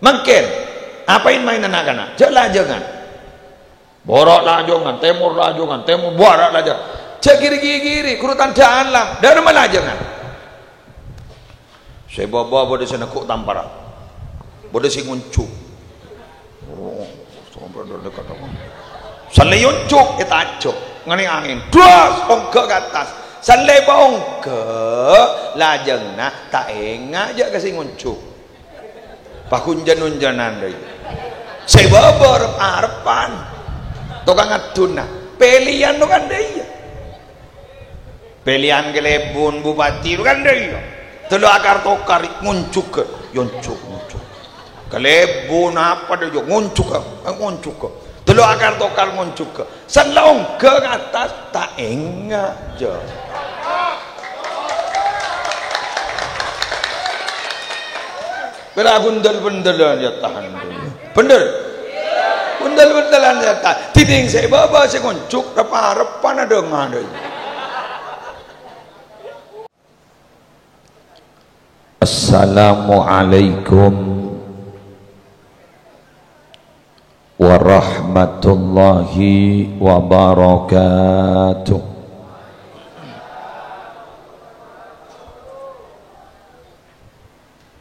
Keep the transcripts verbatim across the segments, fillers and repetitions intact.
Mangkèn, apain maènan na'-kana'? Jhâ' lajângan. Bârâ' lajângan, tèmor lajângan, tèmor bârâ' lajângan. Jhâ' ghiri-ghiri, ghuru tandhâ alam, dhâremma lajângan. Sè bâbâ bâdâ sè neggu' tampara. Bâdâ sè ngonjhuk. Oh, sampè' dhâ' nèka. Sallè onjhuk, ètajhâk. Nganè angèn. Das, ongghâ ka attas. Sallè paongghâ, lajânganna ta' enga' jhâ' ka sè ngonjhuk. Paghunjân-hunjânan rèya. Sè bâbâ rep-arepan. Tokang adunna. Pèlèyan tokang rèya. Pèlèyan kalèbun bupati tokang rèya. Tello akar tokar ngonjhughâ. Yonjhuk, ngonjhuk. Kalèbun apa dhâ' yâ? Ngonjhughâ. Eh, ngonjhughâ. Tello akar tokar ngonjhughâ. Sallè ongghâ ka attas, ta' enga' jhâ'. Pèra' gundhâl-bendhâlân yâ tahan. Bhender? Gundhâl-bendhâlân yâ tahan. Dhinèng sè bâbâ sè ngonjhuk rep-arepan adhâ' ngadhâ. Assalamualaikum warahmatullahi wabarakatuh.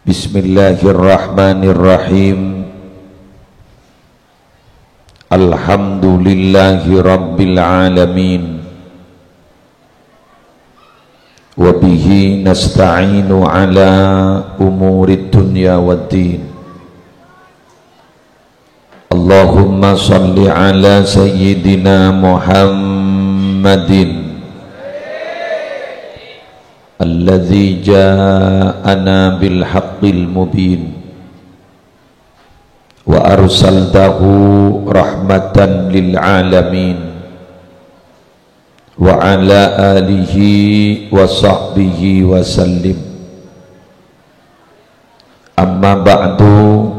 Bismillahirrahmanirrahim. Alhamdulillahi rabbil alamin. Wa bihi nasta'inu ala umurid dunya waddin. Allahumma shalli ala sayyidina Muhammadin alladzi ja'ana bil haqqil mubin wa arsaltahu rahmatan lil alamin wa ala alihi wa sahbihi wa sallim. Amma ba'du,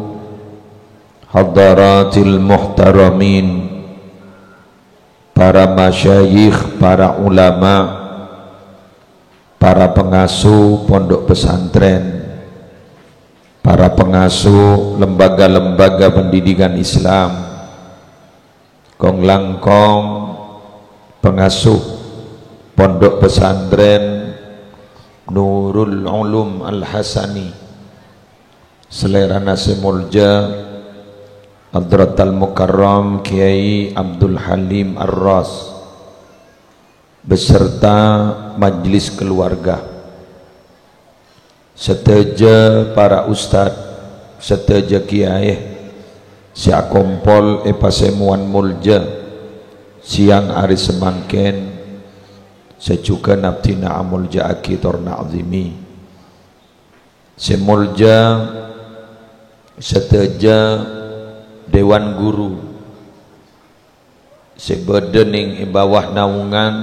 hadaratil muhtaramin, para masyayikh, para ulama, para pengasuh pondok pesantren, para pengasuh lembaga-lembaga pendidikan Islam, kong-langkong pengasuh Pondok Pesantren Nurul Ulum Al-Hasani, salèrana sè molja Hadratal Mukarram Kiai Abdul Halim Ar-Ras, beserta majelis keluarga. Sadhâjâ para ustad, sadhâjâ kiyaè sè akompol è pasemowan molja sèyang arè samangkèn, sè jhughân abdhina amolja'aghi tor na'zimi. Sè molja sadhâjâ dewan guru sè bâdâ nèng è bawah naungan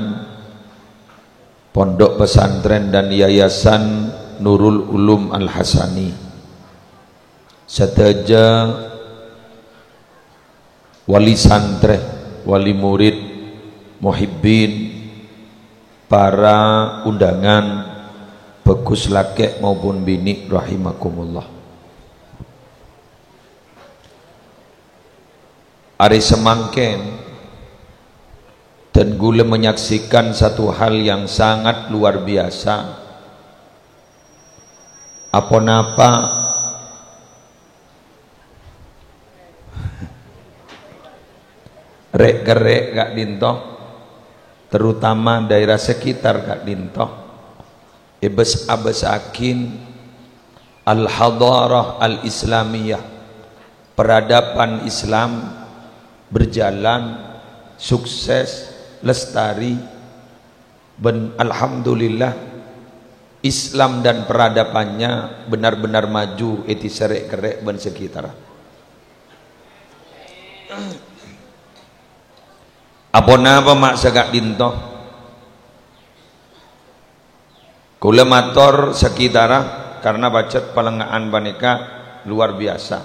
Pondok Pesantren dan Yayasan Nurul Ulum Al-Hasani. Sadhâjâ wali santrè, wali murid, muhibbin, para undangan, bhâghus lakè' maupun binè' rahimakumullah. Arè samangkèn, dan ghulâ menyaksikan satu hal yang sangat luar biasa. Aponapa rè'-kerrè' ka'dinto, terutama daerah sekitar ka'dinto, èbâs-abâsaghi al-hadarah al-islamiyah, peradaban Islam berjalan, sukses, lestari, bân alhamdulillah, Islam dan peradabannya benar-benar maju è dissa' rè'-kerrè' bân sekitar. Aponapa ma' saka'dinto? Kaulâ mator sakitara karna pajhât palèngnga'an panèka luar biasa.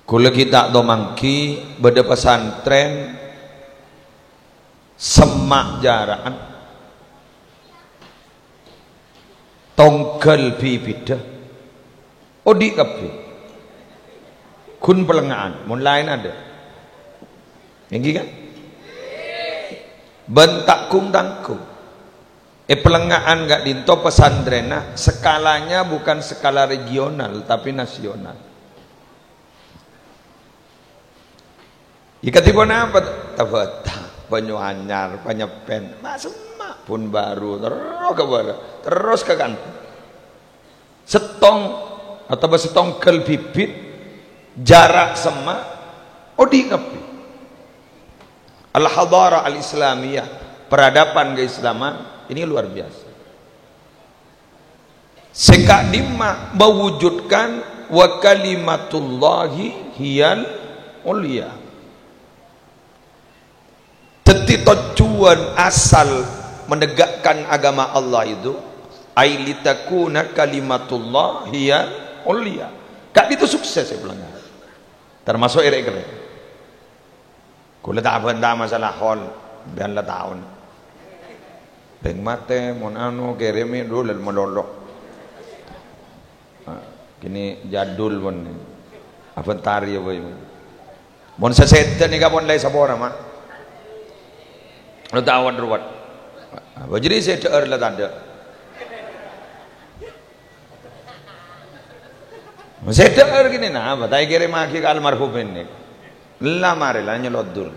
Kaulâ ghi' ta' tomangghi bâdâ pesantren semma' jâra'an, tongghâl bibidhâ, Odi' kabbhi. Ghun palèngnga'an, mon laèn adâ'. Èngghi kan? Bân ta' ghung-tangghung. È palèngnga'an ka'dinto pesantrenna, skalanya bukan skala regional, tapi nasional. Yâ, kadhi ponapa? Tabâta, Banyuanyar, Panyeppen, ma' semma', Pekanbaru, terros ka bârâ', terros ka Kanton. Sèttong otabâ sèttong ghâl bibit, jhârâ' semma', odi' kabbhi. Al-hadarah al-islamiyah, peradaban keislaman, ini luar biasa. Sè ka'dimma mewujudkan wa kalimatullahi hiyal ulya. Dhâddhi, tojjhuwân asal menegakkan agama Allah itu, ai litakuna kalimatullah hiyal ulya. Ka'dinto sukses, ya, pelanggan. Termasuk èrè'-kèrè'. Kaulâ ta' abânta masalah hol, sampèyan la taon. Bhâi matè, mon anu, kèrèmè dulâ malolo. Ah, kènè' jadul, mon. Abânta rèya bhâi. Mon sè sèdhâ nèka pon la èsapora, ma'. Lo taon ruwet. Apa jadi sèdhâ'âr la tadâ'. Sèdhâ'âr kènè', napa? Ta' èkèrèmmaghi ka almarhum ènè'. La marè la nyeloddur.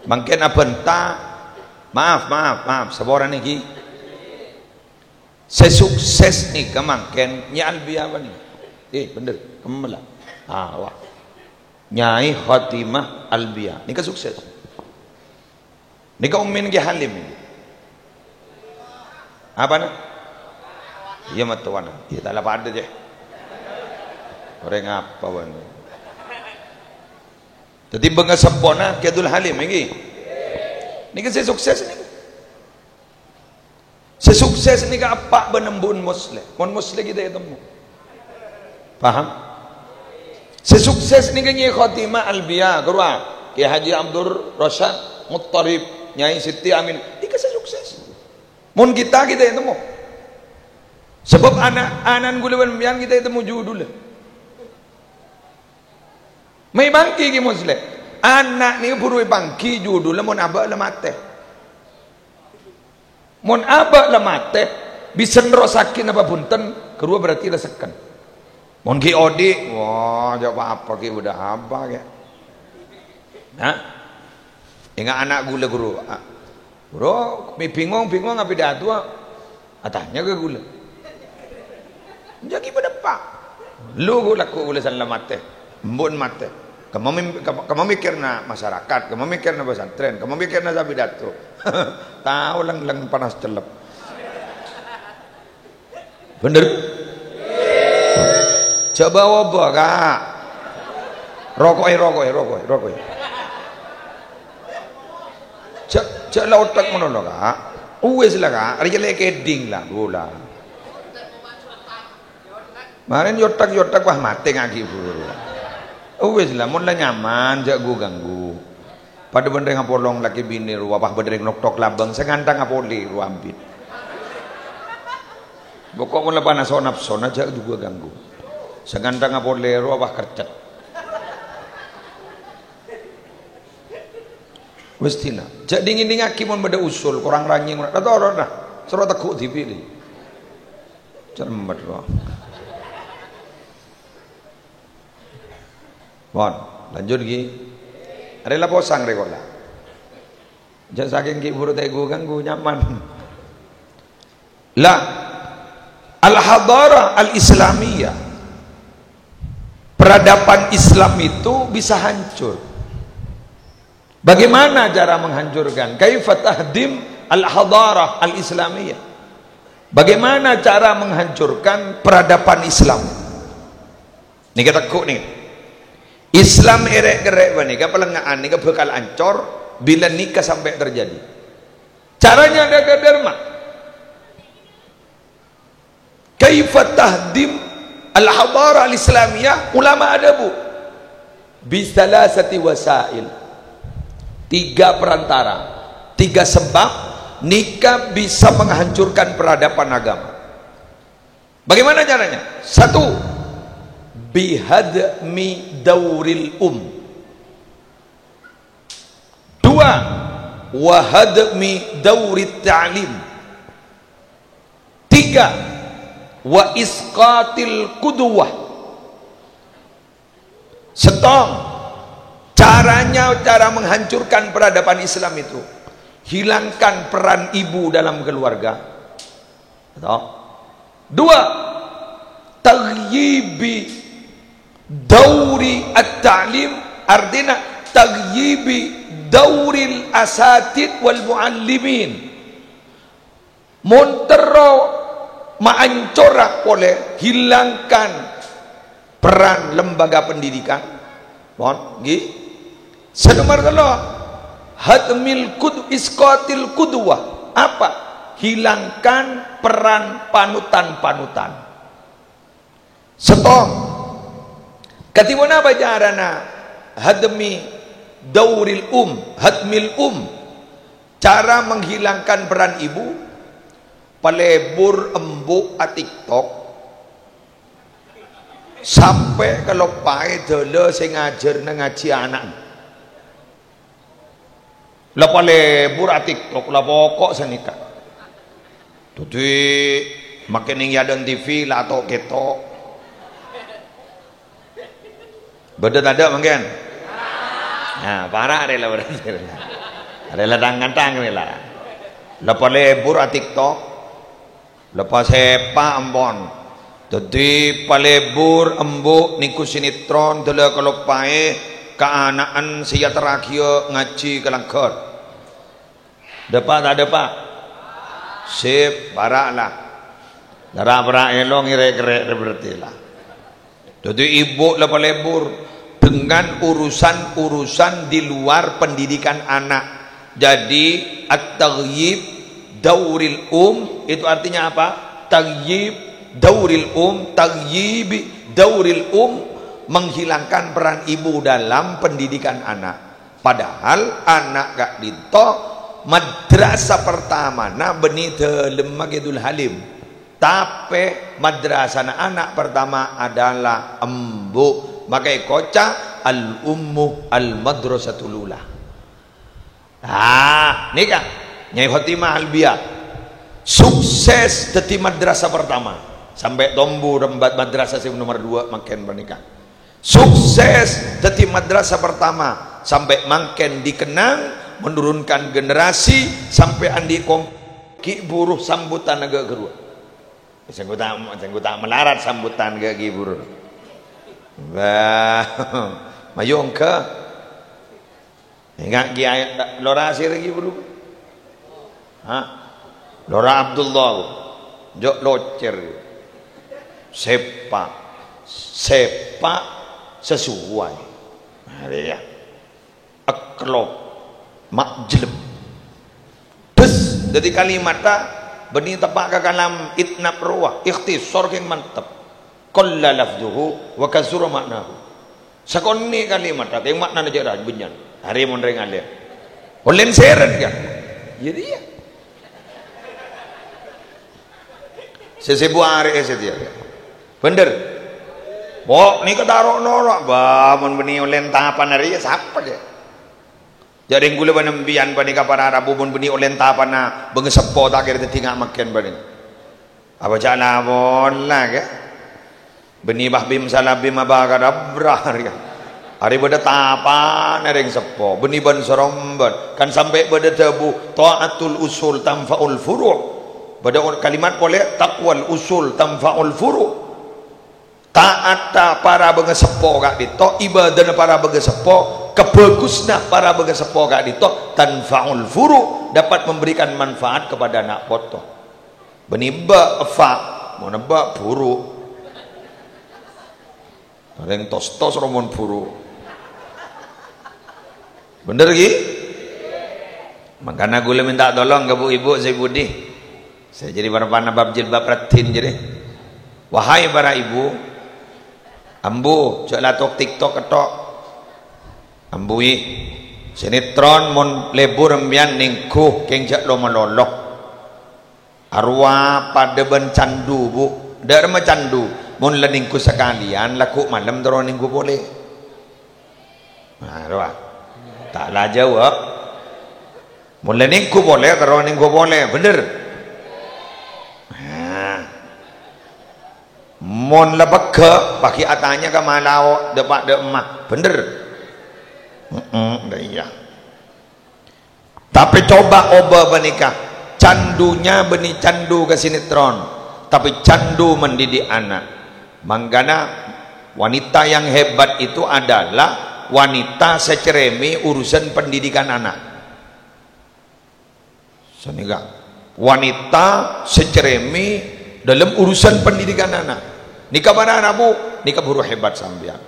Mangkèn abânta. Maaf, maaf, maaf. Sapora nèka. Sè sukses nèka mangkèn Nyai Albiya panèka. Eh, bhender. Kemmel la. Ah, wah. Nyai Khotimah Albiya. Nèka sukses. Nèka ummina Kè Halim nèka. Apana? Iyâ, mattowana. Iyâ, ta' la padâ, jâ. Orèng apa, bân? Dhâddhi, bângaseppona Kè Abdul Halim, èngghi? Nèka sè sukses, nèka. Sè sukses nèka eppa' bân embu'en Musleh. Mon Musleh kita ètemmo. Paham? Sè sukses nèka Nyai Khotimah Albiya, ghâruwa. Kè Haji Abdul Rasyad Muttalib, Nyai Siti Amin. Nèka sè sukses. Mon kita, kita ètemmo. Sabâb ana', ana'na kaulâ bân sampèyan kita ètemmo judulla. Mè' èpangghi Kè Musleh. Ana' nèka buru èpangghi judulla mon abâ' la matè. Mon abâ' la matè, bisa nerrossaghi napa bhunten, ghâruwa berarti la sekken. Mon ghi' odi', wah, jhâ' pa-apa ghi' bâdâ apa, ghi'. Nah, enga' ana' kaulâ, ghuru. Ah, ghuru, mè' bingong, bingong apa dâ' duwâ'? Atanya ka kaulâ. Jâ' ghi' padâ eppa'. Lu ghu-, lagghu' kaulâ san la matè. Embu'en matè. Kemma mim-, kemma, kemma mèkkèrna masyarakat, kemma mèkkèrna pesantren, kemma mèkkèrna sapidato. Tao lèng-lèng panas cellep. Bhender? Jhâ' bâ-obâ, Ka'. Roko'è, roko'è, roko'è, roko'è. Jhâ', jhâ' la otak ngono, lo, Ka'. Uwis la, Ka'. Rèya la èkèdhing la, ghulâ. Marèn yotak-yotak, wah, matè ngaghi buru. Uwis la, mon la nyaman, jhâ' ghu-ghângghu. Padâ bân rèng apolong lakè binè rowa, wah, bân rèng noktok labâng, sè ngantang apolè rowa ambit. Pokok mon la panas napsona, jhâ' ghu-ghângghu. Sè ngantang apolè rowa, wah, kercet. Wis dina. Jhâ' dingin-dingngaghi mon bâdâ usul, korang ranyèng, la toro' la. Soro tegghu' dhibi', dhi. Cermet, kok. Pon, lanjut, ghi. Arè la posang, rè, kola. Jhâ' sakèng ghi' buru ta' ghu-ghângghu, nyaman. Lah, al-hadarah al-islamiyah, peradaban Islam itu bisa hancur. Bagaimana cara menghancurkan? Kaifa tahdim al-hadarah al-islamiyah? Bagaimana cara menghancurkan peradaban Islam? Nèka tegghu' nèka. Islam èrè'-kèrè' panèka, palèngnga'an nèka bhâkal ancor bilâ nèka sampè' terjadi. Caranya ada, ada dharma. Kaifa tahdim al-hadarah al-islamiyah? Ulama adhâbu, "Bi salasati wasail." Tiga perantara, tiga sebab nèka bisa menghancurkan peradaban agama. Bagaimana caranya? Satu, Bihadmi dauril um. Dua, wahadmi daurit ta'lim. Tiga, wa isqatil qudwah. Setong, caranya cara menghancurkan peradaban Islam itu. Hilangkan peran ibu dalam keluarga. Toh? Dua, taghyibi dauri at-ta'lim, artinya taghyibi dauril asatid wal muallimin. Mon terro maancora pole, hilangkan peran lembaga pendidikan. Pon, nggih. Sè nomer tello', hadmil qud-, isqatil qudwah. Apa? Hilangkan peran panutan-panutan. Setong. Kadhi ponapa carana hadmi dauril um, hadmil um? Cara menghilangkan peran ibu, palebur embu' a-TikTok, sampè' kaloppaè dâlâ sè ngajhârâna ngajhi ana'na. La palebur a-TikTok, la poko' sanèka. Dhâddhi, makkè neng è adâ'na T V, la to-kèto. Bâdâ tadâ' mangkèn? Nah, para' rè la berarti rè la. Rè la tang-ngantang rè la. La palebur a-TikTok. La pasèpa' ampon. Dhâddhi palebur embu' nèngghu sinetron dâlâ kaloppaè kaana'an sè èyaterraghiyâ ngajhi ka langghâr. Dâpa' ta' dâpa'? Sip, para' la. Dâra-para' èlong ngèrè'-kèrè' rè berarti la. Jadi ibu la palebur dengan urusan-urusan di luar pendidikan anak. Jadi at-taghyib dauril um itu artinya apa? Taghyib dauril um, taghyib dauril um menghilangkan peran ibu dalam pendidikan anak. Padahal ana' ka'dinto madrasah pertamana bânnè dâlemma Kè Dul Halim. Tapè madrasana ana' pertama adalah embu'. Maka èkoca' al-ummu al-madrasatul ula. Ah, nèka Nyai Khotimah Albiya. Sukses dhâddhi madrasah pertama. Sampè' tombu rembat madrasah sè nomer dua mangkèn panèka. Sukses dhâddhi madrasah pertama sampè' mangkèn dikenang, menurunkan generasi sampè' andi' kong-, ghi' buru sambutan ghâ-, ghâruwa. Sèngko' ta', sèngko' ta' malarat sambutan ghâ-, ghi' buru. Wah, mayu ongghâ. Enga' Kiai ta-, lora sèra ghi' buru. Ha? Lora Abdullah. Jhâ' locèr. Sèpa'. Sèpa' sesuai. Nah, rèya. Eklop. Majlem. Bes. Dhâddhi kalimatta bânnè teppa' ka kalam itnab rowa. Ikhtisar kèng mantep. Qalla lafdhuhu wa katsura ma'nahu. Sakonè' kalimat, kèng ma'nana jhâ' ra bânnya'. Arè mon rèng alèm. Ollèn sèrèn, kan? Iyâ, iyâ. Sè sèbu arè, eh, satèya, kan? Bhender. Pok, nèka taro' noro', bâ, mon bânnè ollèn tapan arè, ya sapa, ya? Jhâ' rèng kaulâ bân sampèyan panèka para rabu, mon bânnè ollèn tapanna bângaseppo ta' kèra dhâddhi nga' mangkèn bânnè. Apa jhâ' la pola, kè? Bânnè Bahbim Salabim abakadabra, rèya. Arè bâdâ tapana rèng seppo, bânnè bân sarombân. Kan sampè' bâdâ dhâbu, "Tha'atul usul tanfa'ul furu'." Bâdâ kalimat polè, "Taqwal usul tanfa'ul furu'." Ta'atta para bângaseppo ka'dinto, ibâdâna para bângaseppo, kabhâghusânna para bângaseppo ka'dinto, tanfa'ul furu', dapat memberikan manfaat kepada anak poto. Bânnè bâ' effa', mon bâ' buru. Rèng tos-tos romon buru. Bhender, ghi? Mangkana kaulâ mènta tolong ka bu-ibu sè budi. Sè jadi para panabab jilbab raddhin jadi. Wahai para ibu, ambu, jhâ' la tok-TikTok ketthok. Ambu, wi. Sinetron mon lebur sampèyan nèngghu kèng jhâ' lo-malolo. Arowa padâ bân candu, Bu. Dâ'remma candu? Mon la nèngghu sakalèyan, lagghu' malem terro nèngghu polè. Nah, rowa. Ta' la jawab. Mon la nèngghu polè, terro nèngghu polè. Bhender? Nah. Mon la pegghâ', paghi' atanya ka malao, dâpa' dâ' emma. Bhender? Heeh, dâ' iyâ. Tapè coba obâ panèka, candunya bânnè candu ka sinetron, tapè candu mendidik anak. Mangkana, wanita yang hebat itu adalah wanita sè cerèmè urusan pendidikan anak. Sanèka, wanita sè cerèmè dalam urusan pendidikan anak. Nèka para rabu, nèka bhuru hebat sampèyan.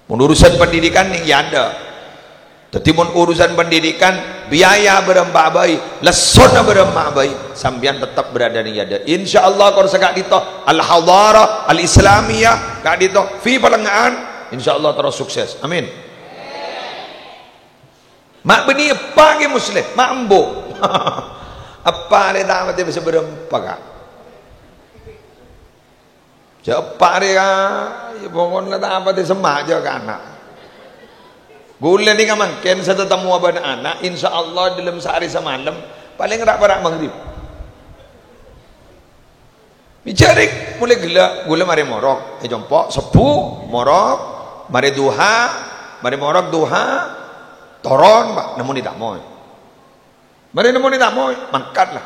Mon urusan pendidikan nèng yâdâ. Dhâddhi mon urusan pendidikan, biaya bârâmpa bhâi, lessona bârâmpa bhâi, sampèyan tettep berada nèng yâdâ. Insyaallah, kor sè ka'dinto, al-hadarah al-islamiyah, ka'dinto, fi palèngnga'an, insyaallah terros sukses. Amin. Ma' bânnè eppa' ghi, Musleh, ma' embu'. Eppa' rè ta' patè bisa bârâmpa, Ka'. Jhâ' eppa' rè, Ka', yâ, pokokna ta' patè semma' jhâ' ka ana'. Ghulâ nèka mangkèn sè tatemmowa bân ana', insyaallah dâlem saarè samalem, palèng ra'-para' maghrib. Jhâ' rèng molaè ghellâ', ghulâ marè morok, è compo', sobbhu, morok, marè duha, marè morok duha, toron, Pa', nemmonè ta' moy. Marè nemmonè ta' moy, mangkat la.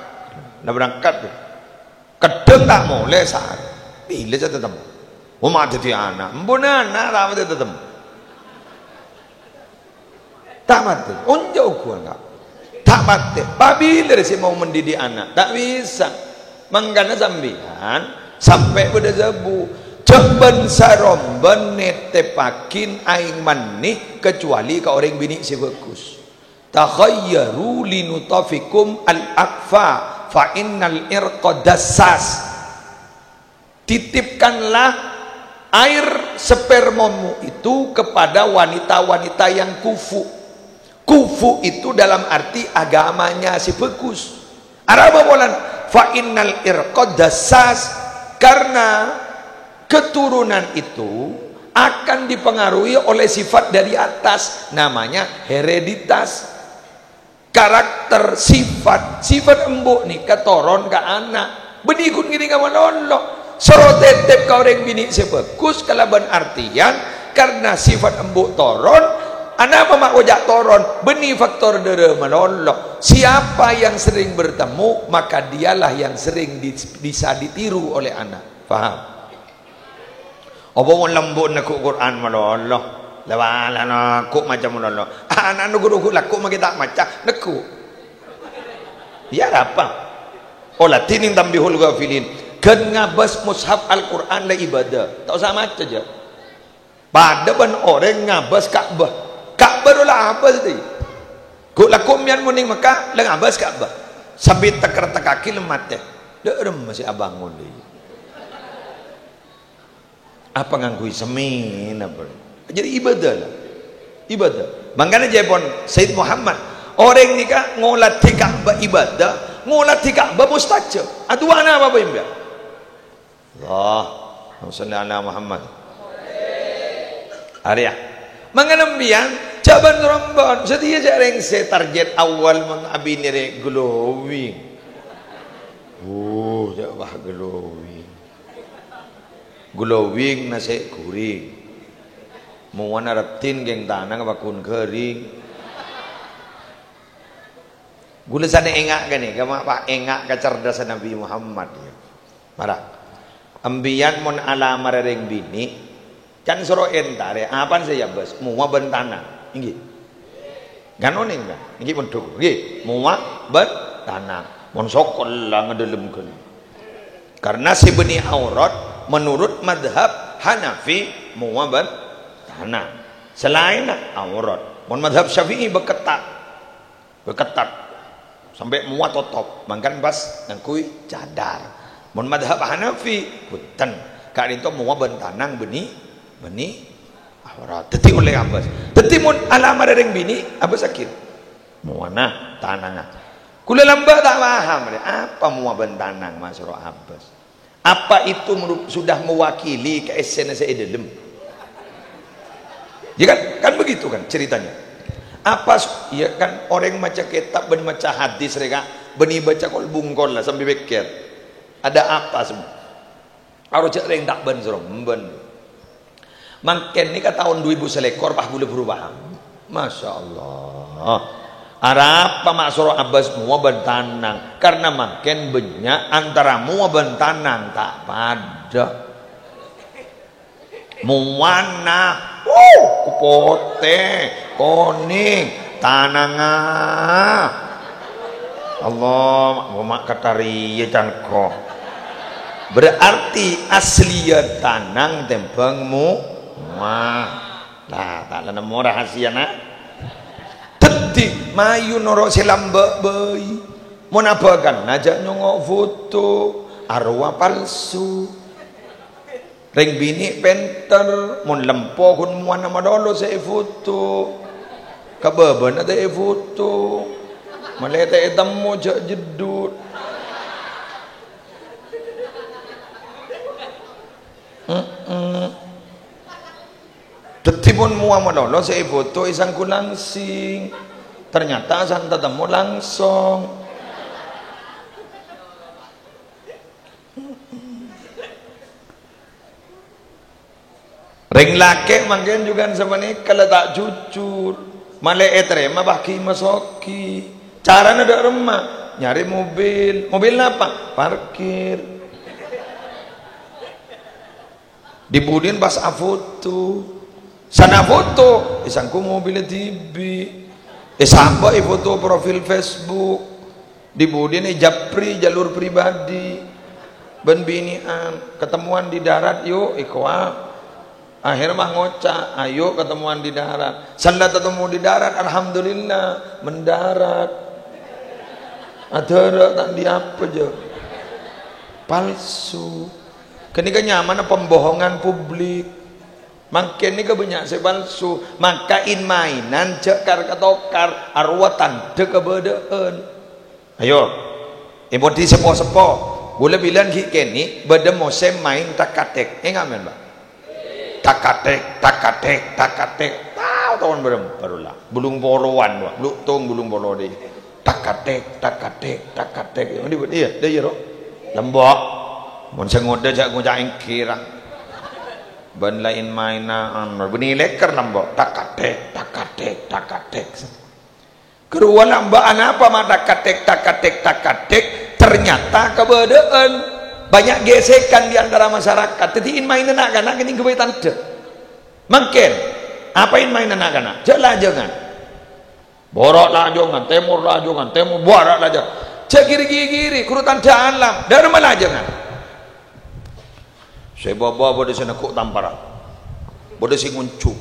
La berangkat, Ka'. Kadhâng ta' molè, sar. Bilâ sè tatemmo? Oh, ma' dhâddhi ana'. Embu'na ana' ta' patè tatemmo. Ta' patè. Onjhâ oghuna, Ka'. Ta' patè. Pabilâ rè sè mau mendidik ana'? Ta' bisa. Mangkana sampèyan sampè' bâdâ sabu. Jhâ' bân-sarombân nètèpaghi aèng mani kecuali ka orèng binè' sè bhâghus. "Takhayyaru linutafikum al-akfa, fa innal irqa dassas." Titipkanlah air spermamu itu kepada wanita-wanita yang kufu. Kufu itu dalam arti agamanya sè bhâghus. Arapa polana? "Fa innal irqa dassas," karena keturunan itu akan dipengaruhi oleh sifat dari atas, namanya hereditas. Karakter, sifat, sifat embu' nèka toron ka ana'. Bânnè ghun ngèrèng ka malolo. Soro tètèp ka orèng binè' sè bhâghus kalabân artèyan, karna sifat embu' toron, anapa ma' koca'na toron? Bânnè faktor dârâ malolo. Siapa yang sering bertemu, maka dialah yang sering di-, bisa ditiru oleh anak. Paham? Apa mon la embu' neggu' Qur'an malolo? La wala neggu' maca malolo. Ana' neggu' lagghu' makè ta' maca, neggu'. Iyâ, arapa? Oh, la dhinèng Tanbihul Ghafilin. Ghân ngabâs mushaf Al-Qur'an la ibadah. Ta' osa maca, jhâ'. Padâ bân orèng ngabâs Ka'bah. Ka'bah rowa la abâs, dhi. Ghu' lagghu' mèyan mon nèng Mekkah, la ngabâs Ka'bah. Sampè' tek-retekkaghi la matè. Dâ' remma sè abângon, dhi. Apa ngangghuy semmèn apa? Jadi ibadah lah. Ibadah. Mangkana jâèpon Sayyid Muhammad, orèng nèka ngoladhi Ka'bah ibadah, ngoladhi Ka'bah mustajab. Adu'a napa, Bapak Ibu? Allahumma shalli ala Muhammad. Arèya. Mangkana sampèyan, jhâ' bân-rombân, satèya jhâ' rèngsè target awal mon abinè rè glowing. Uh, jhâ' wah glowing. Glowing nasè' ghuring. Mowana raddhin kèng tanang pagghun ghâring. Ghulâ sanè enga' ghânèka, ma' pa-, enga' kacerdasan Nabi Muhammad, ya. Mara. Embiyan mon alamar rèng binè', can soro èntarè, apana sè èabâs? Mowa bân tanang. Ènggi. Kan onèng, kan? Ènggi mondhuk. Ènggi. Mowa bân tanang. Mon sokol la ngadâlem ghân. Karena sè bânnè aurat, menurut madhab Hanafi, mowa bân tanang. Salaènna aurat. Mon madhab Syafi'i, bâ' ketat. Bâ' ketat. Sampè' mowa totop. Mangkana pas ngangghuy cadar. Mon madhab Hanafi, bhunten. Ka'dinto mowa bân tanang bânnè, bânnè aurat. Dhâddhi ollè abâs. Dhâddhi mon alamar rèng binè', abâssaghi. Mowana tanangnga. Ghulâ lambâ' ta' paham, rè. Apa mowa bân tanang masoro abâs? Apa itu merup-, sudah mewakili ka èssèna sè è dâlem? Ya kan? Kan begitu kan ceritanya. Apa s-, ya kan, orèng maca kètab bân maca hadis rèya, bânnè baca kol-bungkol la sambi pèkkèr. Ada apa semua? Aro jhâ' rèng ta' bân soro, bân. Mangkèn nèka taon du èbu salèkor, pas ghulâ buru paham. Masya Allah. Arapa ma' soro abâs mowa bân tanang? Karna mangkèn bânnya' antara mowa bân tanang ta' padâ. Mowana, wuh, potè, konèng, tananga. Allah, ma', ma' katariyâ cangko. Berarti asliyâ tanang tèmbhâng mo-, mowa. Lah, ta' la nemmo rahasiana. Dhâddhi, mayu noro' sè lambâ' bhâi. Mon abhâkana jhâ' nyongngo' foto, arowa palsu. Rèng binè' pènter, mon lempo ghun mowana malolo sè èfoto. Ka bâbâna ta' èfoto. Malè ta' ètemmo jhâ' jeddhut. Heeh. Dhâddhi mon mowa malolo sè èfoto èsangghu langsing. Ternyata san tatemmo langsong. Rèng lakè' mangkèn jhughân sapanèka la ta' jujur. Malè ètarèma bâgi masogi. Carana dâ' remma, nyarè mobil. Mobil napa? Parkir. Dhi-budhina pas afoto. Sana foto, èsangghu mobilla dhibi'. Èsambâ' èfoto profil Facebook. Dhi-budhina èjapri jalur pribadi. Bân binè'an, ketemuan di darat, yu', èkowa. Akhèr ma' ngoca', "Ayo ketemuan di darat." Sella tatemmo di darat, alhamdulillah, mendarat. Adârâ' ta' andi' apa, jâ. Palsu. Ghânèka nyamana pembohongan publik. Mangkèn nèka bânnya' sè palsu. Maka in-mainan jhâ' kar-katokar, arowa tandhâ kabâdâ'ân. Ayo, èpon dhi seppo-seppo. Ghulâ bilân ghi' kènè' bâdâ mosèm maèn tak-katik. Enga' mèn, Pak? Tak-katik, tak-katik, tak-katik. Tao taon bârâmpa la. Bulung polowan, Pak. Blutung bulung polo dhi. Tak-katik, tak-katik, tak-katik. Iyâ, dâ' iyâ, ro. Lambâ'. Mon sè ngodâ jhâ' ngoca' èngghirang. Bân la in-mainan, bânnè lèkèr lambâ'. Tak-katik, tak-katik, tak-katik. Karowa lambâ' anapa ma' tak-katik, tak-katik, tak-katik, ternyata kabâdâ'ân. Banyak gesekan di antara masyarakat. Dhâddhi in-mainan na'-kana' kènè' ghâbây tandhâ. Mangkèn, apa in-mainan na'-kana'? Jhâ' lajângan. Bârâ' lajângan, tèmor lajângan, tèmor, bârâ' lajângan. Jhâ' ghiri-ghiri, ghuru tandhâ alam. Dâ'remma lajângan. Sè bâbâ bâdâ sè neggu' tamparan. Bâdâ sè ngonjuk.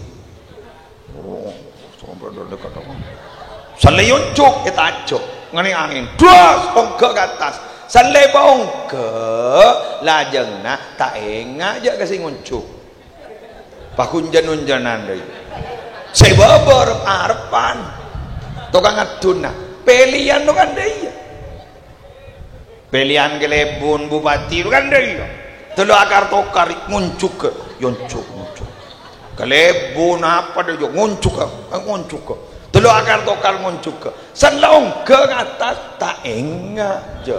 Oh, sampai dâ' dèkka' tawa. Sallè onjuk, ètajuk. Nganè angèn. Das, ongghâ ka attas. Sallè paongghâ, lajânganna ta' enga' jhâ' ka sè ngonjuk. Paghunjan-hunjanan, dâi. Sè bâbâ rep-arepan. Tokang aduna. Pèlèyan tokang dâi. Pèlèyan kalèbun bupati, kan dâ' iyâ. Tello' akar tokar, ngonjhughâ, yonjhuk, ngonjhuk. Kalèbun apa dâ' iyâ, ngonjhughâ, eh, ngonjhughâ. Tello' akar tokar, ngonjhughâ. Sè la ongghâ ka attas, ta' enga', jâ.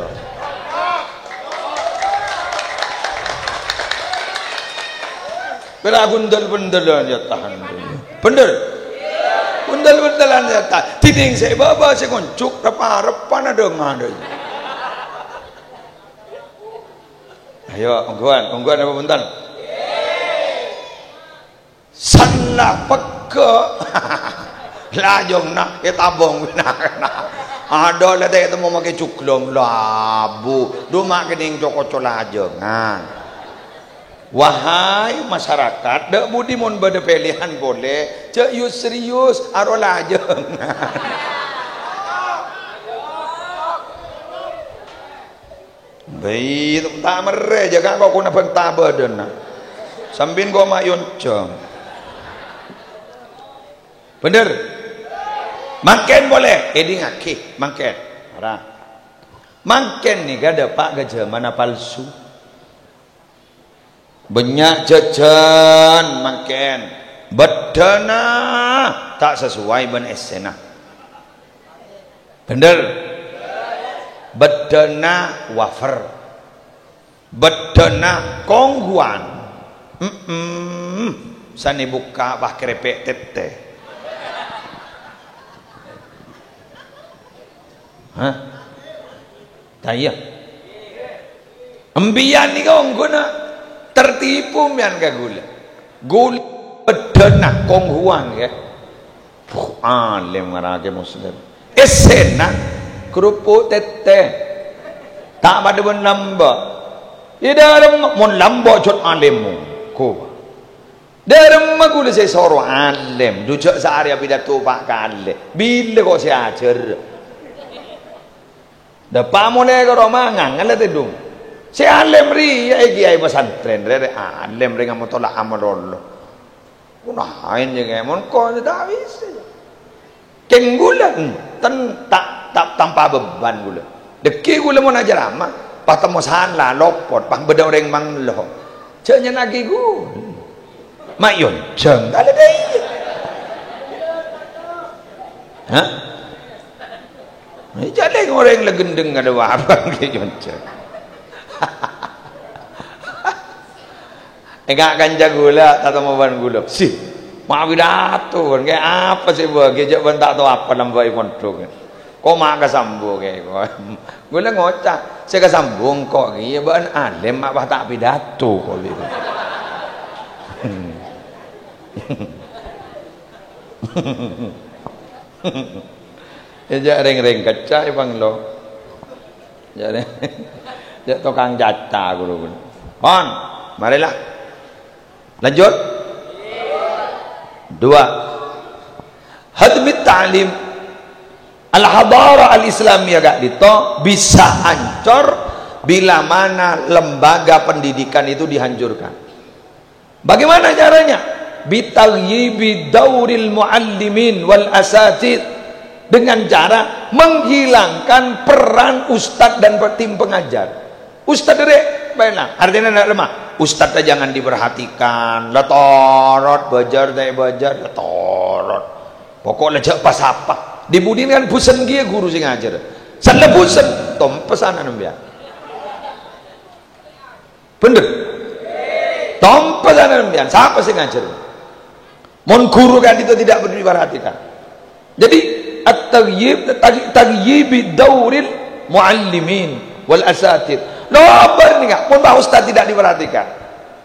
Pèra' gundal-bendalan, yâ, tahan. Bhender? Gundal-bendalan, yâ, ta-, dhinèng sè bâbâ sè ngonjhuk, rep-arepan adhângan, dâi. Ayo, ongghuwân, ongghuwân apa bhunten? Sella pegghâ'. Lajânganna ètabong bân na'-kana'. Adâ' la ta' ètemmo makè jhuglong, labu. Dhu ma' kènèng co-koco lajângan. Wahai masyarakat, dâ' budi mon bâdâ pèlèyan polè, jâ' yus-serius, aro lajângan. Bâi, ta' merrè, jâ' ka' kok kona bânta bâdâna. Sampèyan kok ma' yonjhâng. Bhender? Mangkèn polè, èdingngaghi, mangkèn. Ora. Mangkèn nèka dâpa' ka jhâmanna palsu. Bânnya' jhâjhân mangkèn, bâddhâna ta' sasoway bân èssèna. Bhender? Bâddhâna wafer. Bâddhâna kongguwan. Mm-mm. Sanè bukka' pas kerèpè' tèttè. Hah? Ta' iyâ? Empèyan nèka ongghuna tertipu empèyan ka ghulâ. Ghulâ bâddhâna kongguwan, yâ. Buh, alèm marake Muslim. Èssèna kerupuk tèttè. Ta' padâ bân lambâ'. È dâlem mon lambâ' jhât alèm mongko. Dâremma ghulâ sè soro alèm, dujâ' saarè apidato pa' kalè. Bilâ ko' sè ajhâr? Dâpa' molè ka roma ngangan la tèdung. Sè alèm rèya è kiyaè pasantrèn, rè, rè alèm rè ngamotolak amalolo. Kunaen jâ' kemon ko' ta' bisa. Kèng ghulâ, enten ta', ta', tanpa beban ghulâ. Dhâggi' ghulâ mon acarama, pas temmo sala, lopot, pas bâdâ orèng manglo. Jhâ' nyennaghi ghulâ. Ma' èyonjhâng, kalè dâ' iyâ. Hah? Jhâ' lè orèng la ghendheng ada wabang èyonjhâng. Ènga' kanca ghulâ, tatemmo bân ghulâ. "Sih, ma' pidato bân, kè apa sè bâgi jhâ' bân ta' tao apa nambâi mondhuk. Ko' ma' kasambu kè ko'." Ghulâ ngoca', "Sè kasambu engko' kèya bân alèm ma' pas ta' pidato ko' gitu." È jhâ' rèng-rèng kècca' è panglo. Jhâ' rèng, jhâ' tokang caca ghulâ. Pon, marilah. Lanjut. Dua. Hadmit ta'lim. Al-hadarah al-islamiyah ka'dinto bisa ancor bila mana lembaga pendidikan itu dihancurkan. Bagaimana caranya? Bitaghyibi dauril muallimin wal asatid. Dengan cara menghilangkan peran ustadz dan pe-, tim pengajar. Ustadz rè, bâ'na. Artèna na' lemma. Ustadz jangan diperhatikan. La torot, bâjâr ta' èbâjâr, la torot. Pokok la jhâ' pa-sapa. Dibudina kan bosen kèya ghuru sè ngajhâr. San la bosen, tompesan ana' sampèyan. Bhender? Tompesan ana' sampèyan, sapa sè ngajhâr? Mon ghuru ka'dinto tidak diperhatikan. Jadi, at-taghyib, taghy-, taghyibi dauril muallimin wal asatid. Loba nèka, mon pa' ustadz tidak diperhatikan.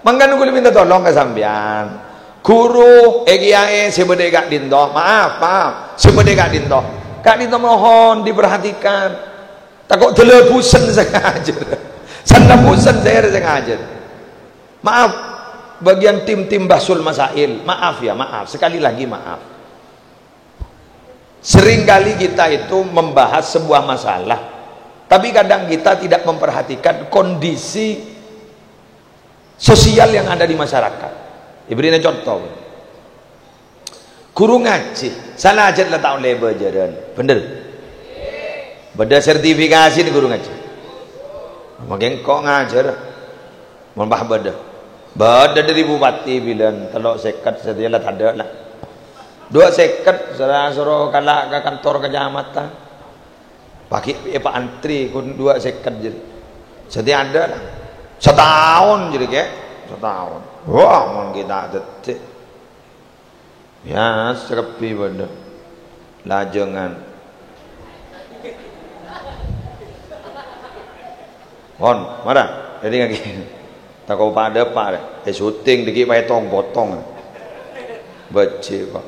Mangkana ghulâ minta tolong ka sampèyan. Ghuru, è kiyaè, sè bâdâ è ka'dinto, maaf, maaf, sè bâdâ è ka'dinto. Ka'dinto mohon diperhatikan. Tako' dâlâ bosen sè ngajhâr. Sanna bosen sè ngajhâr. Maaf, bagian tim-tim Bahsul Masail. Maaf ya, maaf. Sekali lagi maaf. Seringkali kita itu membahas sebuah masalah, tapi kadang kita tidak memperhatikan kondisi sosial yang ada di masyarakat. Èbèrri'ana conto. Ghuru ngajhi, sala jhât la ta' ollè bâjârân. Bhender? Bâdâ sertifikasina ghuru ngajhi. Mangkèn engko' ngajhâr. Mon pas bâdâ. Bâdâ dâri bupati bilân tello' sèket satèya la tadâ' la. Duwâ' sèket soro, soro kala' ka kantor kecamatan. Paghi' èpaantrè kon duwâ' sèket jârèya. Satèya adâ' la. Sataon jârèya, Kè. Sataon. Wah, mon ghi' ta' dhâddhi. Biyasa kabbhi bâdâ. Lajângan. Pon, mara. Dhâddhi ngaghi. Tako' padâ, Pa', rè. Eh, syuting dhâggi' paètong-potong. Bâjhi' kok.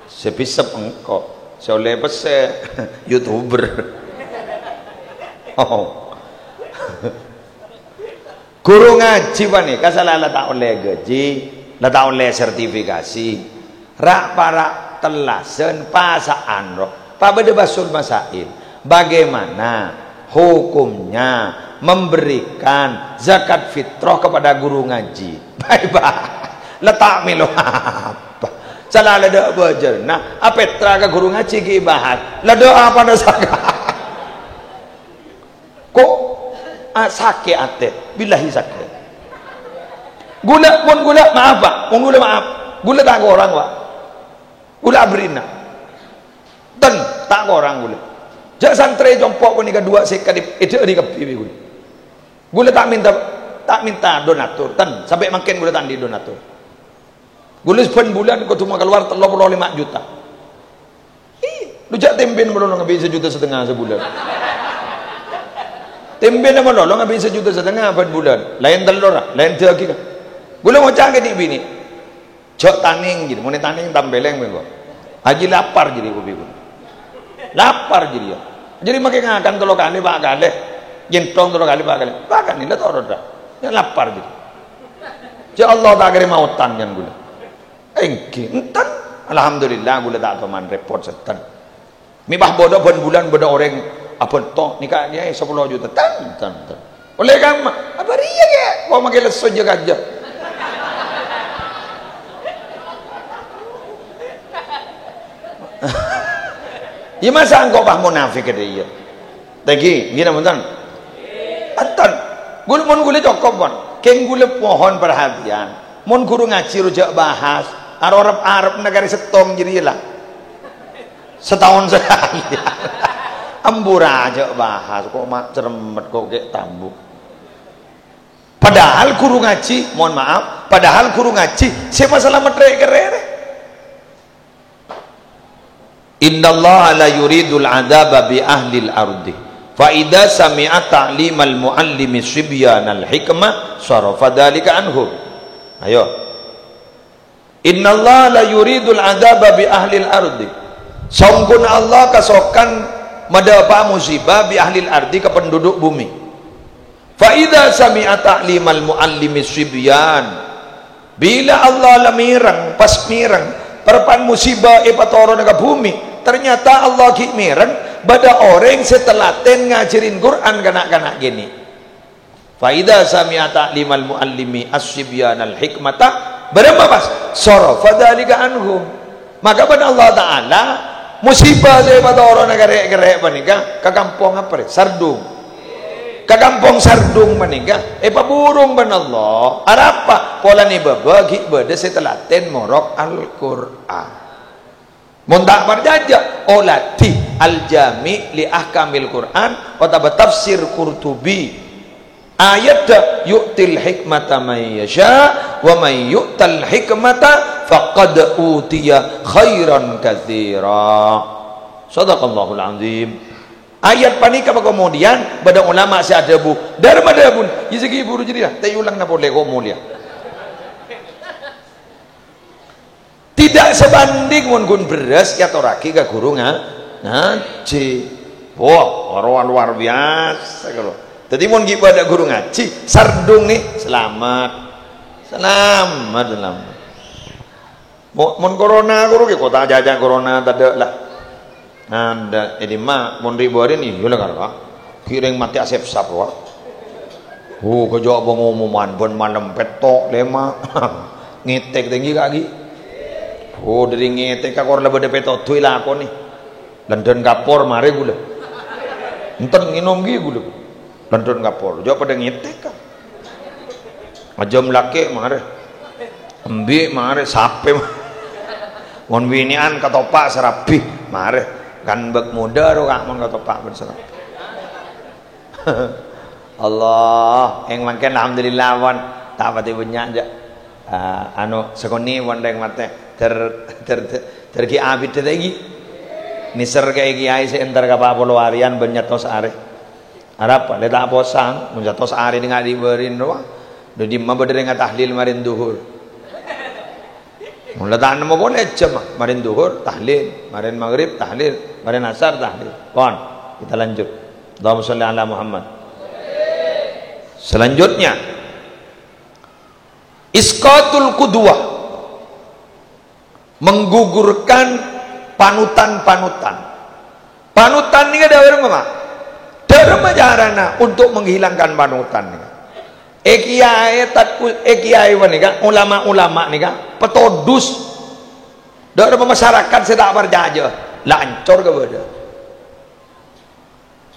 Sè bisep engko'. Sè ollè pèssè, YouTuber. Oh. Ghuru ngajhi panèka sala la ta' ollè gajhi, la ta' ollè sertifikasi. Ra'-para' tellasan pasa'an ro. Pabâdâ Bahsul Masail. Bagaimana hukumnya memberikan zakat fitrah kepada guru ngaji? Bye-bye. La ta' mèlo apa? Sala la dâ' bâjârna, apètra ka guru ngaji ghi' bahas. La dâ' apa na zakat? Ko', ah, sakè' atè, billahi sakè'. Ghulâ, mon ghulâ, maaf, Pak. Mon ghulâ, maaf. Ghulâ ta' korang, Pak. Ghulâ aberri'na. Ten, ta' korang ghulâ. Jhâ' santrè compo' panèka duwâ' sèket è-, èdhâ'âri kabbhi bi' ghulâ. Ghulâ ta' mènta, ta' mènta donatur. Ten, sampè' mangkèn ghulâ ta' andi' donatur. Ghulâ sabbhân bulân kodhu makalowar tello polo lèma juta. Iyâ, lu jhâ' tèmpèna malolo ngabi' sajuta satengnga sabulân. Tèmpèna malolo ngabi' sajuta satengnga bân bulân. Laèn tellorra, laèn dhâghingnga. Ghulâ ngoca' ka nè'-binè', "Jhâ' tanèng, jârèya. Mon tanèng, tampèlèng mèngko." Ajiyâ lapar jârèya kopi ghulâ. Lapar jârèya. Jârèya makè ngakan tello kalè, pa' kalè. Nyènthong tello kalè, pa' kalè. Makan, la toron, ra. Yâ lapar jârèya. Jhâ' Allah ta' karèma otang jân ghulâ. Èngghi, enten. Alhamdulillah, ghulâ ta' toman rèpot sèttèng. Mè' pas bâdâ bân bulân bâdâ orèng abhânto, nèka nèka sapolo juta. Ten, ten, ten. Ollè kamma? Apa rèya, Kè? Kok makè lesso jâ-kajâ? Yâ, masa engko' pas monafik ka iyâ? Tèngghi, ngghi napa enten? Enten. Ghul-, mon ghulâ cokop, pon. Kèng ghulâ mohon perhatian. Mon ghuru ngajhi rowa jhâ' bahas, aro arep-arep nèka karè sèttong jârèya la. Sataon sakalè. Ambu ra jhâ' bahas, kok ma' cermet, kok ghi' tambuk. Padahal ghuru ngajhi, mohon maaf, padahal ghuru ngajhi sè masalah metrè kerrè rè. "Innallaha la yuridul adzaba bi ahlil ardi. Fa idza sami'a ta'limal muallimi sibyanal hikmah, sarafa dzalika anhum." Ayo. "Innallaha la yuridul adzaba bi ahlil ardi." Songghuna Allah kasokan madâpa'a musibah bi ahlil ardi, ka penduduk bumi. "Fa idza sami'a ta'limal muallimi sibyan." Bilâ Allah la mèreng, pas mèreng, parappa'na musibah èpatorona ka bumi, ternyata Allah ghi' mèreng bâdâ orèng sè telaten ngajhârin Qur'an ka na'-kana' kènè'. "Fa idza sami'a ta'limal muallimi as-sibyanal hikmata," bârâmma pas? "Sarafa dzalika anhum." Maka bân Allah Ta'ala, musibah sè èpatorona ka rè'-kerrè' panèka ka kampong apa rè? Sardung. Ka kampong Sardung panèka èpaburung bân Allah. Arapa? Polana è bâbâ ghi' bâdâ sè telaten morok Al-Qur'an. Mon ta' parcajâ, oladhi Al-Jami' li Ahkamil Qur'an otabâ Tafsir Qurtubi. Ayatta, "Yu'til hikmata may yasha, wa may yu'tal hikmata faqad utiya khairan katsira." Shadaqallahul azim. Ayat panèka pakomodiyan bâdâ ulama sè adhâbu, "Dârâmma dhâbuna, yâ sè ghi' buru jârèya, ta' èolangana polè, ko' molèya." Tidak sebanding mon ghun bherrâs èatorraghi ka ghuru nga-, ngajhi. Wah, ora luar biasa karo. Dhâddhi mon ghi' bâdâ ghuru ngajhi, sardung nè, salamet. Salamet, salamet. Mo-, mon corona ghuru ghi' kota jaja corona tadâ' la. Nanda, è dimma mon ri-bâri' iyâ la karo, Ka'. Ghi' rèng matè asèp-sap, wa. Oh, kajâ' pengumuman bân malem pètto', lèma'. Ngètèk tèngghi, Ka', ghi'. Oh, dâri ngètèk ka kor la bâdâ pètodhu èlakonè. Lèndhân kapor marè ghulâ. Enten ngènom ghi' ghulâ. Lèndhân kapor. Jhâ' padâ ngètèk, Ka'. Ajâm lakè' marè. Embi' marè, sapè ma-, mon binè'an katopa' sarabi marè. Kan bâk modâ ro, Ka', mon katopa' bân sarabi. Allah, èng mangkèn alhamdulillah, pon. Ta' patè bânnya', jâ'. Ah, anu, sakonè', pon, rèng matè. Ter-, ter-, ter-, ter-, ghi' abiddhâ ta' ghi'. Nèser ka kiyaè sè entar ka pa' polo arèyan bân nyattos arè. Arapa? Lè ta' posang, mon satos arè nèng ri-bâri'na rowa. Dâ' dimma bâdâ rèng atahlil marèn dhuhur. Mon la ta' nemmo polè jhâmma, marèn dhuhur, tahlil, marèn maghrib, tahlil, marèn asar, tahlil. Pon, kita lanjut. Allahumma sholli ala Muhammad. Selanjutnya, isqatul qudwah. Menggugurkan panutan-panutan. Panutan nèka dâ' bârâmma, Pak? Dâ' bârâmma carana untuk menghilangkan panutan nèka? È kiyaè tat-, è kiyaè panèka, ulama-ulama nèka petodus. Dâ' bârâmma masyarakat sè ta' parcajâ, la ancor kabâdâ.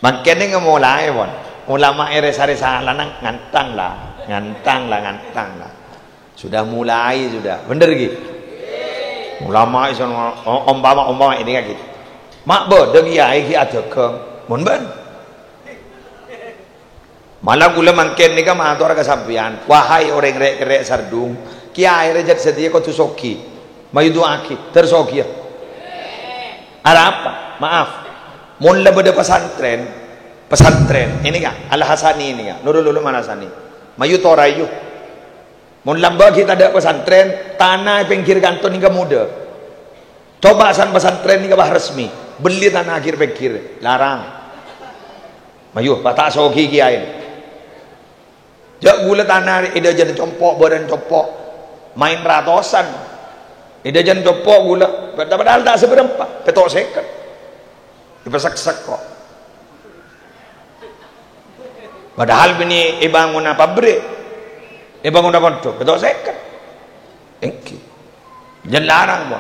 Mangkèn nèng molaè, pon. Ulama è rè-sarè salana ngantang, la. Ngantang, la, ngantang, la. Sudah mulai, sudah. Bener, ghi? Ulama iso, o-, ompama, ompama ini, ghi. Ma' bâdâ kiyaè ghi' adhâghâng. Mon bân. Mala kaulâ mangkèn nèka mator ka sampèyan, wahai orèng rè'-kerrè' Sardung, kiyaè rè jhât sadhiyâ kodhu soghi. Mayu du'aaghi, ter soghi, ya. Arapa? Maaf. Mon la bâdâ pesantren, pesantren, ini, Ka', Al-Hasani ini, Ka', Nurul Ulum Al-Hasani. Mayu toraè, yu. Mon lambâ' ghi' tadâ' pesantren, tana è pèngghir kanto nèka modâ. Coba san pesantren nèka bâh resmi, bellè tana akhir pèngghir, larang. Mayu, pas ta' soghi kiyaèna. Jhâ' kaulâ tana è dâjâna compo', bârâna compo', maèn ratosan. È dâjâna compo' kaulâ, padahal ta' sabârâmpa, pètto' sèket. Èpaseksek, ko'. Padahal bânnè èbângona pabrik, èbângona pondhuk, pètto' sèket. Èngghi. Jhân larang, Bu.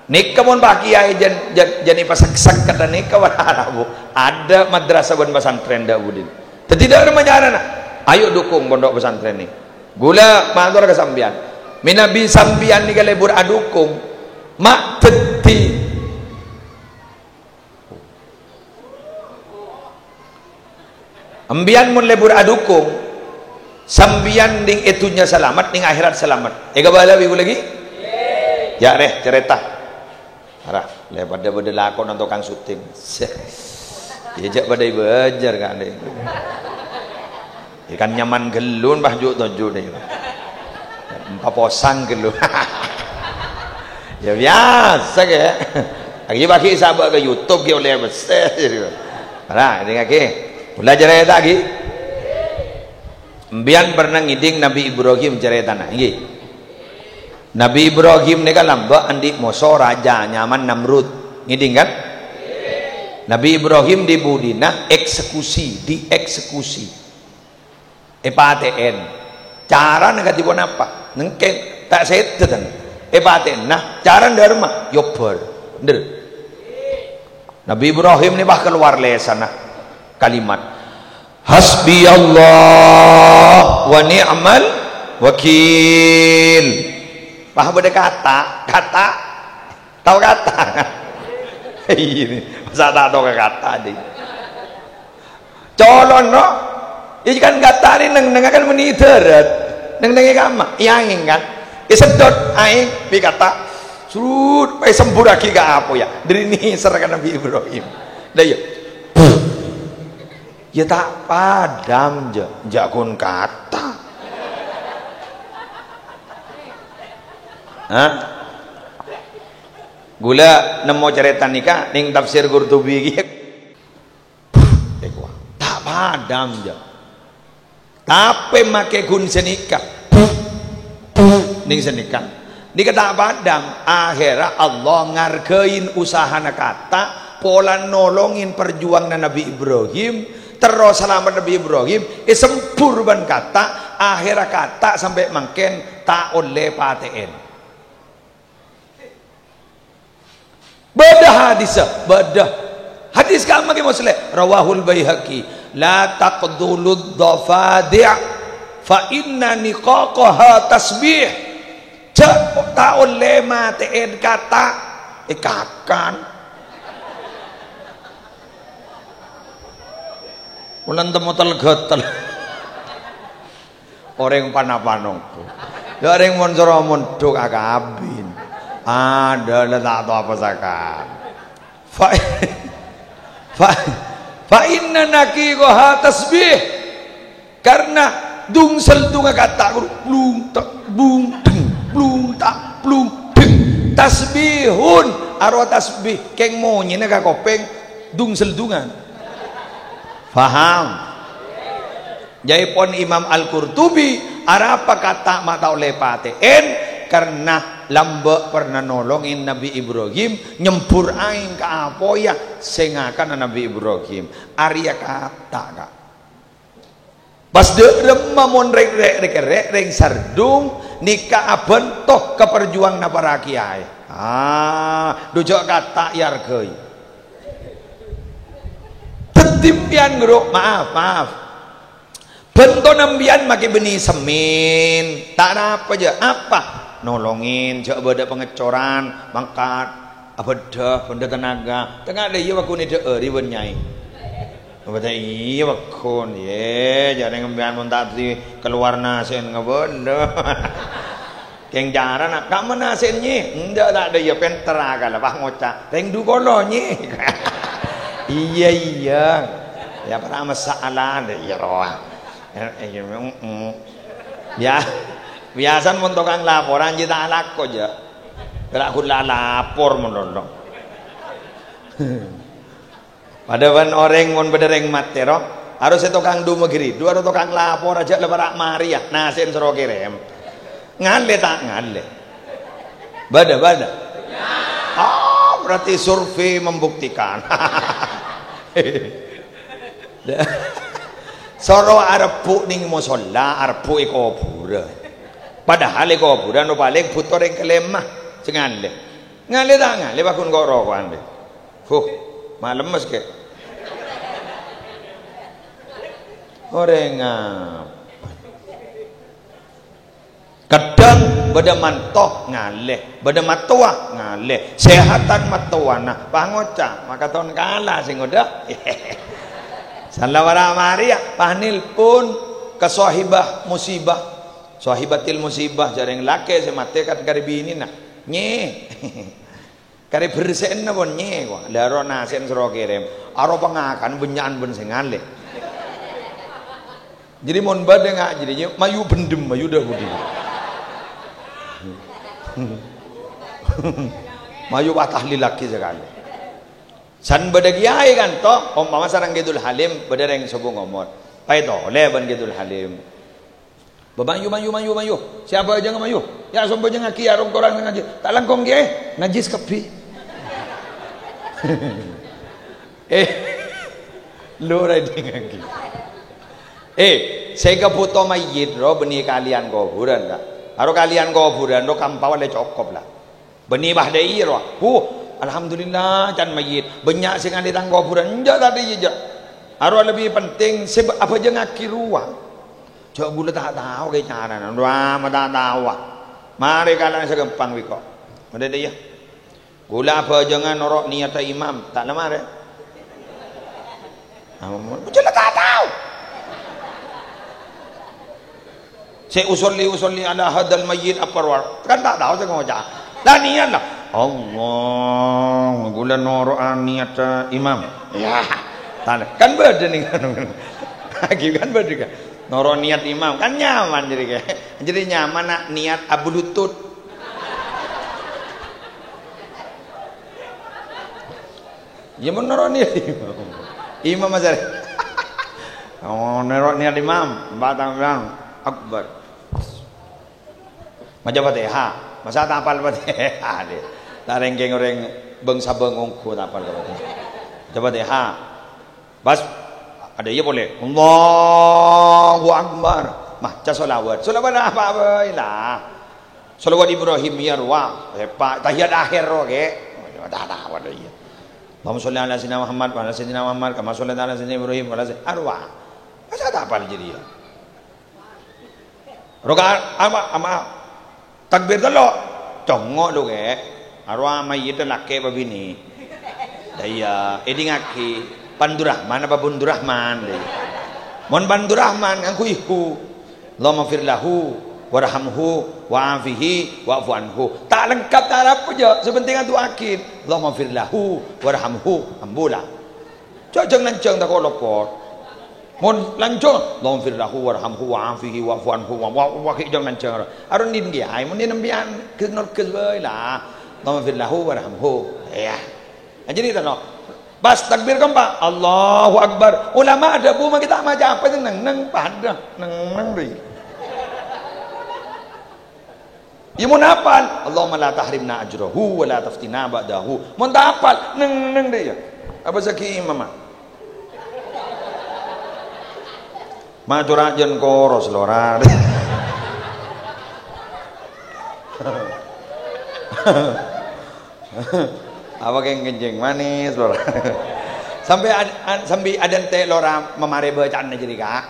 Nèka mon pakiyaè jhân, jhân, jhân èpaseksek kadhâng nèka, wala, Bu. Adâ' madrasah bân pesantren dâ' budina. Dhâddhi dâ' remma carana. Ayo dukung pondhuk pesantren nèka. Kaulâ mator ka sampèyan. Mènabi sampèyan nèka lebur adukung, ma' dhâddhi Sampèyan mon lebur adukung, sampèyan nèng è dhunnya salamet, nèng akhèrat salamet. Èkabâlâ bi' kaulâ ghi? Yâ, rè, carèta. Arah, lè padâ-padâ lakon tokang syuting. Yâ, jhâ' padâ è Banjar, ka'dinto. Yâ, kan nyaman ghâllu, pas ju'-toju' nèka. Paposang ghâllu. Yâ, biyasa, kè. Aghi-paghi sabâ' ka YouTube, ghi' ollè bessè. Nah, èdingngaghi. Kaulâ carèta, ghi. Sampèyan pernah ngèding Nabi Ibrahim carètana, èngghi? Nabi Ibrahim nèka lambâ' andi' moso rajâ nyamana Namrud. Ngèding, kan? Nabi Ibrahim è budina eksekusi, dieksekusi. Èpatè'è. Carana kadhi ponapa? Nèngkèng ta' sèdhâ, tan. Èpatè'èna, carana dârâmma, èobbhâr. Bhender. Nabi Ibrahim nèka pas kalowar lèsanna kalimat, "Hasbiyallah wa ni'mal wakil." Pas bâdâ kata, kata. Tao kata? Iyâ, masa ta' tao ka kata, ding? Colon, no? Iyâ kan kata nèka neng-, nèngnengnga kan mènè dârât. Neng-, nengngè kamma, è aèng kan. Èseddhot aèng, bi' kata. Srut, pas èsemburraghi ka apoy, yâ. Dâri nèser ka Nabi Ibrahim. Lah, iyâ. Yâ ta' padam, jhâ'. Jhâ' ghun kata. Hah? Kaulâ nemmo carèta nèka nèng Tafsir Qurtubi ghi. Èkowa. Ta' padam, jhâ'. Tapè makè ghun sanèka. Nèng sanèka. Nèka ta' padam. Akhèrra Allah ngarghâi usahana kata, polana nolongè parjuwânganna Nabi Ibrahim, terro salamet Nabi Ibrahim, èsembur bân kata, akhèrra kata sampè' mangkèn ta' ollè patè'è. Bâdâ hadissa, bâdâ. Hadis kamma ghi Muslim, rawahul Baihaqi, "La taqtulud dhafadi', fa inna niqaqaha tasbih." Jhâ', ta' ollè matè'è kata, èkakan. Ulun temmo tel-ghâtel. Orèng pa-napa nongko. Yâ orèng mon soro mondhuk akabin. Adâ' la ta' tao apa sakan. Fa, fa, fa inna niqaqaha tasbih. Karena dungsel-dungnga kata' ghuru, blung, tak, blung, deng, blung, tak, blung, deng. Tasbihun. Arowa tasbih. Kèng monyèna ka kopèng, dungsel-dungngan. Paham? Jâèpon Imam Al-Qurtubi, arapa kata' ma' ta' ollè patè'è, karna lambâ' pernah nolongè Nabi Ibrahim nyembur aèng ka apoyya sè ngakana Nabi Ibrahim. Arèya kata', Ka'. Pas dâ' remma mon rèng-, rè-, rè-, rè-, rèng Sardung nèka abhânto ka parjuwânganna para kiyaè. Ah, dhu jhâ' kata' èarghâi. Dhâddhi sampèyan, ghuru, maaf, maaf. Bântona sampèyan makè bânnè semmèn. Ta' arapa, jâ'. Apa? Nolongin, jâ' bâdâ pangècoran, mangkat, abâddhâ, bâdâ tenaga. Tengnga dâ' iyâ, wâghun è dâ'âri bân nyaè. Bâdâ iyâ, wâghun. Yè, jârèng sampèyan mon ta' dhi kalowar nasè'en ngabândhâ. Kèng carana, "Kamma nasè'en, Nyè?" "Enjâ', ta' dâ' iyâ, pènter akalla, pas ngoca', 'Rèng du kolo, Nyè.'" "Iyâ, iyâ." "Yâ, para' massalah, dâ' iyâ rowa." Eh, eh, mm, mm. Ya, biyasana mon tokang laporan, jâ' ta' alako, jâ'. Kèra ghun la lapor mon lolo. Padâ bân orèng mon bâdâ rèng matè, ro. Harus sè tokang du maghâri, du harus tokang lapor jâ' la para' marè, yâ. Nasè'en soro kèrèm. Ngalè ta' ngalè? Bâdâ, bâdâ. Oh, berarti survei membuktikan. Soro arebbhu' neng mosolla, arebbhu' è kobhurân. Padahal è kobhurân, no, palèng bhuto rèng kalèma sè ngalè. Ngalè ta' ngalè, wâghun ko'-roko'an, deh. Huh, malemmes kè. Orèng apa? Kadhâng bâdâ manto ngalè, bâdâ mattowa ngalè, sehatan mattowana, pas ngoca', "Makaton kala sè ngodâ." Sala para' marè, yâ, pas nelpon ka sohibah musibah, sohibatil musibah, jârèng lakè sè matè kan karè binèna. Nyè. Karè bersè'enna pon nyè, ko'. La ro nasè'en soro kèrèm. Aro pangakan bânnya'an bân sè ngalè. Jadi mon bâdâ nga' jadi nyè, mayu bhendhem, mayu dâ' budi. Mayu patah lilaki sakalè. San bâdâ kiyaè kan, to? Ompama sareng Kidul Halim, bâdâ rèng sobung omor. Paèto ollè bân Kidul Halim. Bâ-, mayu, mayu, mayu, mayu. Sè abhâjângnga mayu. Yâ, sombhâjângngaghi, yâ, rong-korang sè ngajhi. Ta' langkong, Kè. Najjhis kabbhi. Eh, lo ra èdingngaghi. Eh, sè kabhuto mayyit, ro, bânnè kalèyan kobhurân, ta'? Aro kalèyan kobhurân, ro, kampa ollè cokop, la. Bânnè bâdâ iyâ rowa. Huh, alhamdulillah, can mayyit. Bânnya' sè ngalè tang kobhurân. Enjâ' ta' dâ' iyâ, jâ'. Arowa lebbi penting sè bâ-, abhâjângngaghi rowa. Jâ' ghulâ ta' tao kè carana. Rowa ma' ta' taowa. Marè kala'na sè ghâmpang bi' ko'. Bâdâ dâ' iyâ. Ghulâ abhâjângnga noro' niyaddhâ imam. Ta' la marè. Ampon, jâ' la ta' tao. Sè usolli, usolli ala hadzal mayyit apa rowa? Kan ta' tao sè ngoca'. La niyat la. Allah, ghulâ noro'a niyat, eh, imam. Ya, ta-, kan bâdâ nèng anu. Lagi kan bâdâ kan. Noro' niyat imam. Kan nyaman jadi kan. Jadi nyaman na' niyat abulutut. Iyâ, mon noro' niyat imam. Imam masjid. Oh, noro' niyat imam. Batang bilang, Akbar. Maca Fatihah. Masa ta' apal Fatihah, deh. Ta' rèng-kèng orèng bâng-sabâng ongghu ta' apal Fatihah. Maca Fatihah. Pas, adâ iyâ polè. Allahu Akbar. Maca sholawat. Sholawat apa bhâi la? Shalawat Ibrahimiyah rowa, hepa-, tahiyat akhir rowa, Kè. Oh, iyâ, ta-, ta-, apa dâ' iyâ. Allahumma sholli ala sayyidina Muhammad wa ala sayyidina Muhammad, kama shallaita ala sayyidina Ibrahim wa ala sayyidina, arowa. Masa ta' apal jadi, yâ? Roka-, ama-, ama-, takbir tello'. Congngo' lu, Kè. Arowa mayyit lakè' apa binè'? Dâ' iyâ, èdingngaghi. Pandurrahman apa Bundurrahman, dâ' iyâ? Mon Pandurrahman, ngangghuy hu. Allahummaghfir lahu warhamhu wa'afihi wa'fu anhu. Ta' lengkap ta' arapa, jâ'. Sè penting adu'aaghi. Allahummaghfir lahu warhamhu, ambu la. Jâ' jâng-lanjâng tako' lopot. Mon lanjhâng, Allahummaghfir lahu warhamhu wa'afihi wa'fu anhu wa, wa, wa, jâng-lanjâng. Aron din kiyaè, mon din sampèyan ghun norges bhâi la. Allahummaghfir lahu warhamhu. Iyâ. Nah, jadi, tano. Pas takbir keempat, Allahu Akbar. Ulama adhâbu mangkè ta' maca apa, neng-neng padâ, neng-neng rè. Iyâ, mon apal, Allahumma la tahrimna ajrahu wa la taftinna ba'dahu. Mon ta' apal, neng-neng rè, iyâ. Apa sagi imam, ah? Ma' cora' jân koros, lora. Apa kèng kencèng manis, lora? Sampè' ad-, an-, sambi adânte' lora mamarè bâca'anna jârèya, Ka'.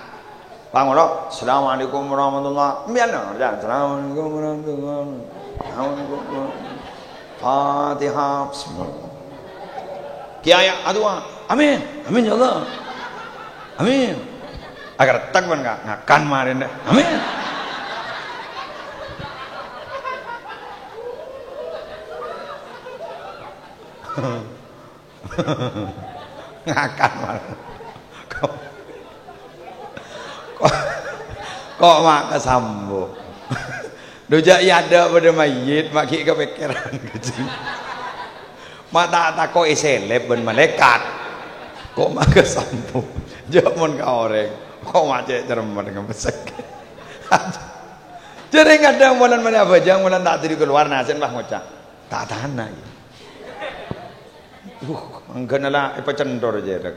Pangolo, "Assalamualaikum warahmatullah." Mbiyan, ya, "Assalamualaikum warahmatullah." Assalamualaikum warahmatullah. Fatihah. Bismillah. Kiai adu'a. Amin. Amin, ya Allah. Amin. Agar tak ban ka-, ngakan marin deh. Amin. Ngakan malah. Kok, kok, kok ma' kasambu? Dhu jâ' è adâ' bâdâ mayyit, ma' ghi' kapèkkèran, kajeng. Ma' ta' tako' èsèlèp bân malaèkat. Kok ma' kasambu? Jâ' mon ka orèng. Kok ma' cè' cermet ngabessek. Jârèng kadhâng molan mani abhâjâng, molan ta' dhâri kalowar, nasèn pas ngoca', "Ta' tana, ya." Uh, mangghâna la èpacendhor jârèya.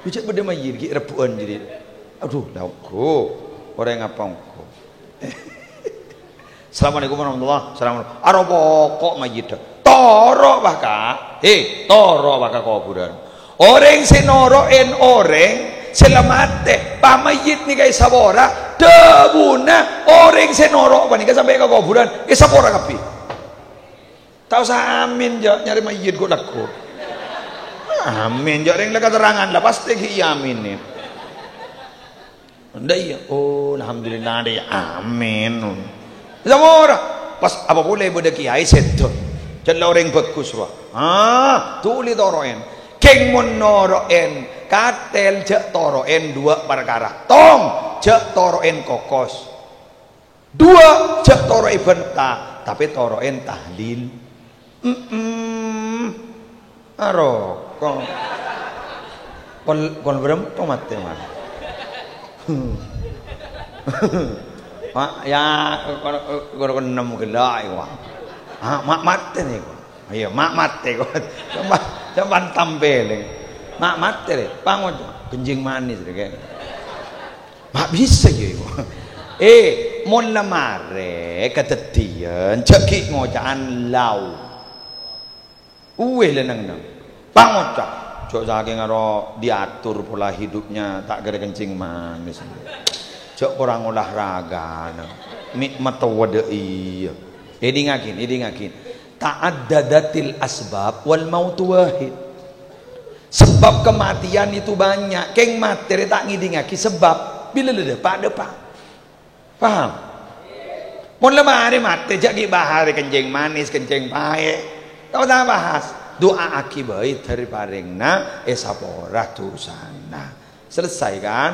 Bâjâ bâdâ mayyit ghi' rebbhu'ân jârèya. Adhu, la ongghu. Orèng apa ongghu? Assalamualaikum warahmatullah. Assalamualaikum. Aro poko' mayyiddhâ. Toro' bâ ka. He, toro' bâ ka kobhurân. Orèng sè noro'è orèng sè la matè, pamayyit nèka èsapora, dhâbuna orèng sè noro' panèka sampè' ka kobhurân, èsapora kabbhi. Ta' osa amin, jâ', nyarè mayyit ghu'-lagghu'. Amin, jâ', rèng la katerrangan, la pastè ghi' èyamine. Ndak iyâ? Oh, alhamdulillah, dâ' iyâ. Amin. Èsapora. Pas apa polè bâdâ kiai sèdhâ. Jâ' la orèng bhâghus, rowa. Ah, dhuli toro'è. Kèng mon noro'è katèl, jâ' toro'è duwâ' parkara. Tong, jâ' toro'è kokos. Duwâ', jâ' toro'è bânta, tapè toro'è tahlil. Mm-mm. Aroko. Kol, kol bârâmpa matè, man? Ma', ya, kol, kol, kol ennem ghellâ' iku, Pak. Ah, ma' matè nèko. Iyâ, ma' matè kok. Coba, coba tampèlè. Ma' matè, rè. Pangoca'. Kenjing manis, rè, kayak. Ma' bisa, iyâ, iku. Eh, mon la marè kadhâddhiyân, jâ' ghi' ngoca'an lau. Uwè la neng-enneng. Pangoca'. Jâ' sakèng aro diatur pola hidupnya, ta' kèra kencing manis. Jâ' korang olahraga, nah. Mi' matowa dâ' iyâ. Èdingngaghi, èdingngaghi. Ta'addadatil asbab wal mautu wahid. Sebab kematian itu banyak. Kèng matè rè ta' ngèdingngaghi sebab. Bilâ la dâpa', dâpa'. Paham? Mon la marè matè, jâ' ghi' bahas kencing manis, kencing paè'. Ta' osa bahas. Du'aaghi bhâi dâri parèngna èsapora dhusana. Selesai, kan?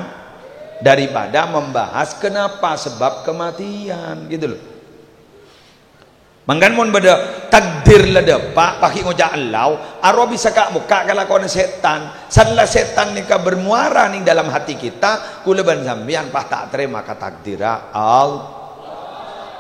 Daripada membahas kenapa sebab kematian, gitu loh. Mangkana mon bâdâ takdir la dâpa', paghi' ngoca' ellau, aro bisa ka'-mokka' kalakowanna sètan. Sanla sètan nèka bermuara neng dalam hati kita, kaulâ bân sampèyan pas ta' tarèma ka takdirra Allah.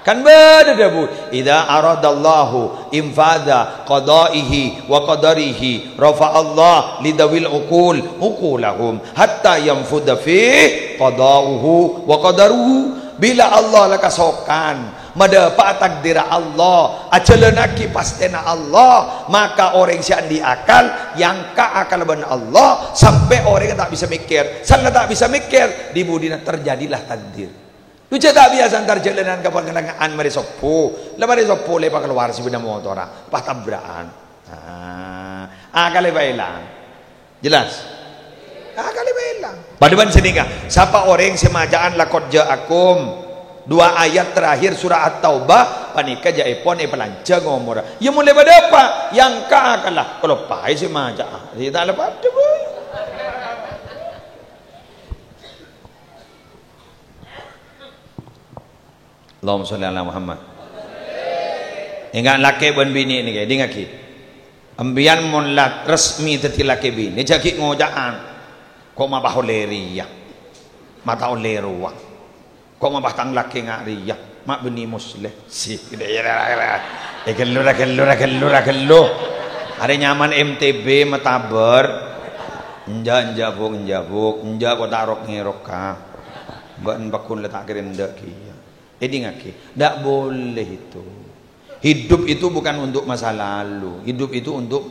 Kan bâdâ dhâbu, "Idza aradallahu infadza qada'ihi wa qadarihi, rafa'allah lidawil uqul uqulahum hatta yanfudza fi qada'uhu wa qadaruhu." Bilâ Allah la kasokan, madâpa'a takdirra Allah, ajhâlânnaghi pastèna Allah, maka orèng sè andi' akal èyangka' akalla bân Allah, sampè' orèngnga ta' bisa mèkkèr. Sanla ta' bisa mèkkèr, di budina terjadilah takdir. Dhu jâ' ta' biyasana tarjhâlânan ka pangalanga'an marè sobbhu. La marè sobbhu lè pakalowar sè bâdâ motorra, pas tabra'an. Ah, akalla èpaèlang. Jelas? Akalla èpaèlang. Padâ bân sanèka, sapa orèng sè maca'an "Laqad ja'akum", dua ayat terakhir surah At-Taubah, panèka jâ' èpon èpalanjhâng omorra. Iyâ, mon lè bâdâ apa? Èyangka' akalla. Kaloppaè sè maca'a. Iyâ, ta' la padâ, Bu. Allahumma sholli ala Muhammad. Enga' lakè' bân binè' nèka, èdingngaghi. Empèyan mon la resmi dhâddhi lakè binè, jâ' ghi' ngoca'an. Ko' ma' pas ollè rèya. Ma' ta' ollè rowa. Ko' ma' pas tang lakè nga' rèya. Ma' bânnè moslè. Si, èghâllu, ra ghâllu, ra ghâllu, ra ghâllu. Arè nyaman M T B, matabâr. Enjâ', enjâ', Bu', enjâ', Bu'. Enjâ' ko' ta' rok-ngèrok, ka. Bâ'na pagghun la ta' kèra endâ' kèya. Èdingngaghi, ndak boleh itu. Hidup itu bukan untuk masa lalu, hidup itu untuk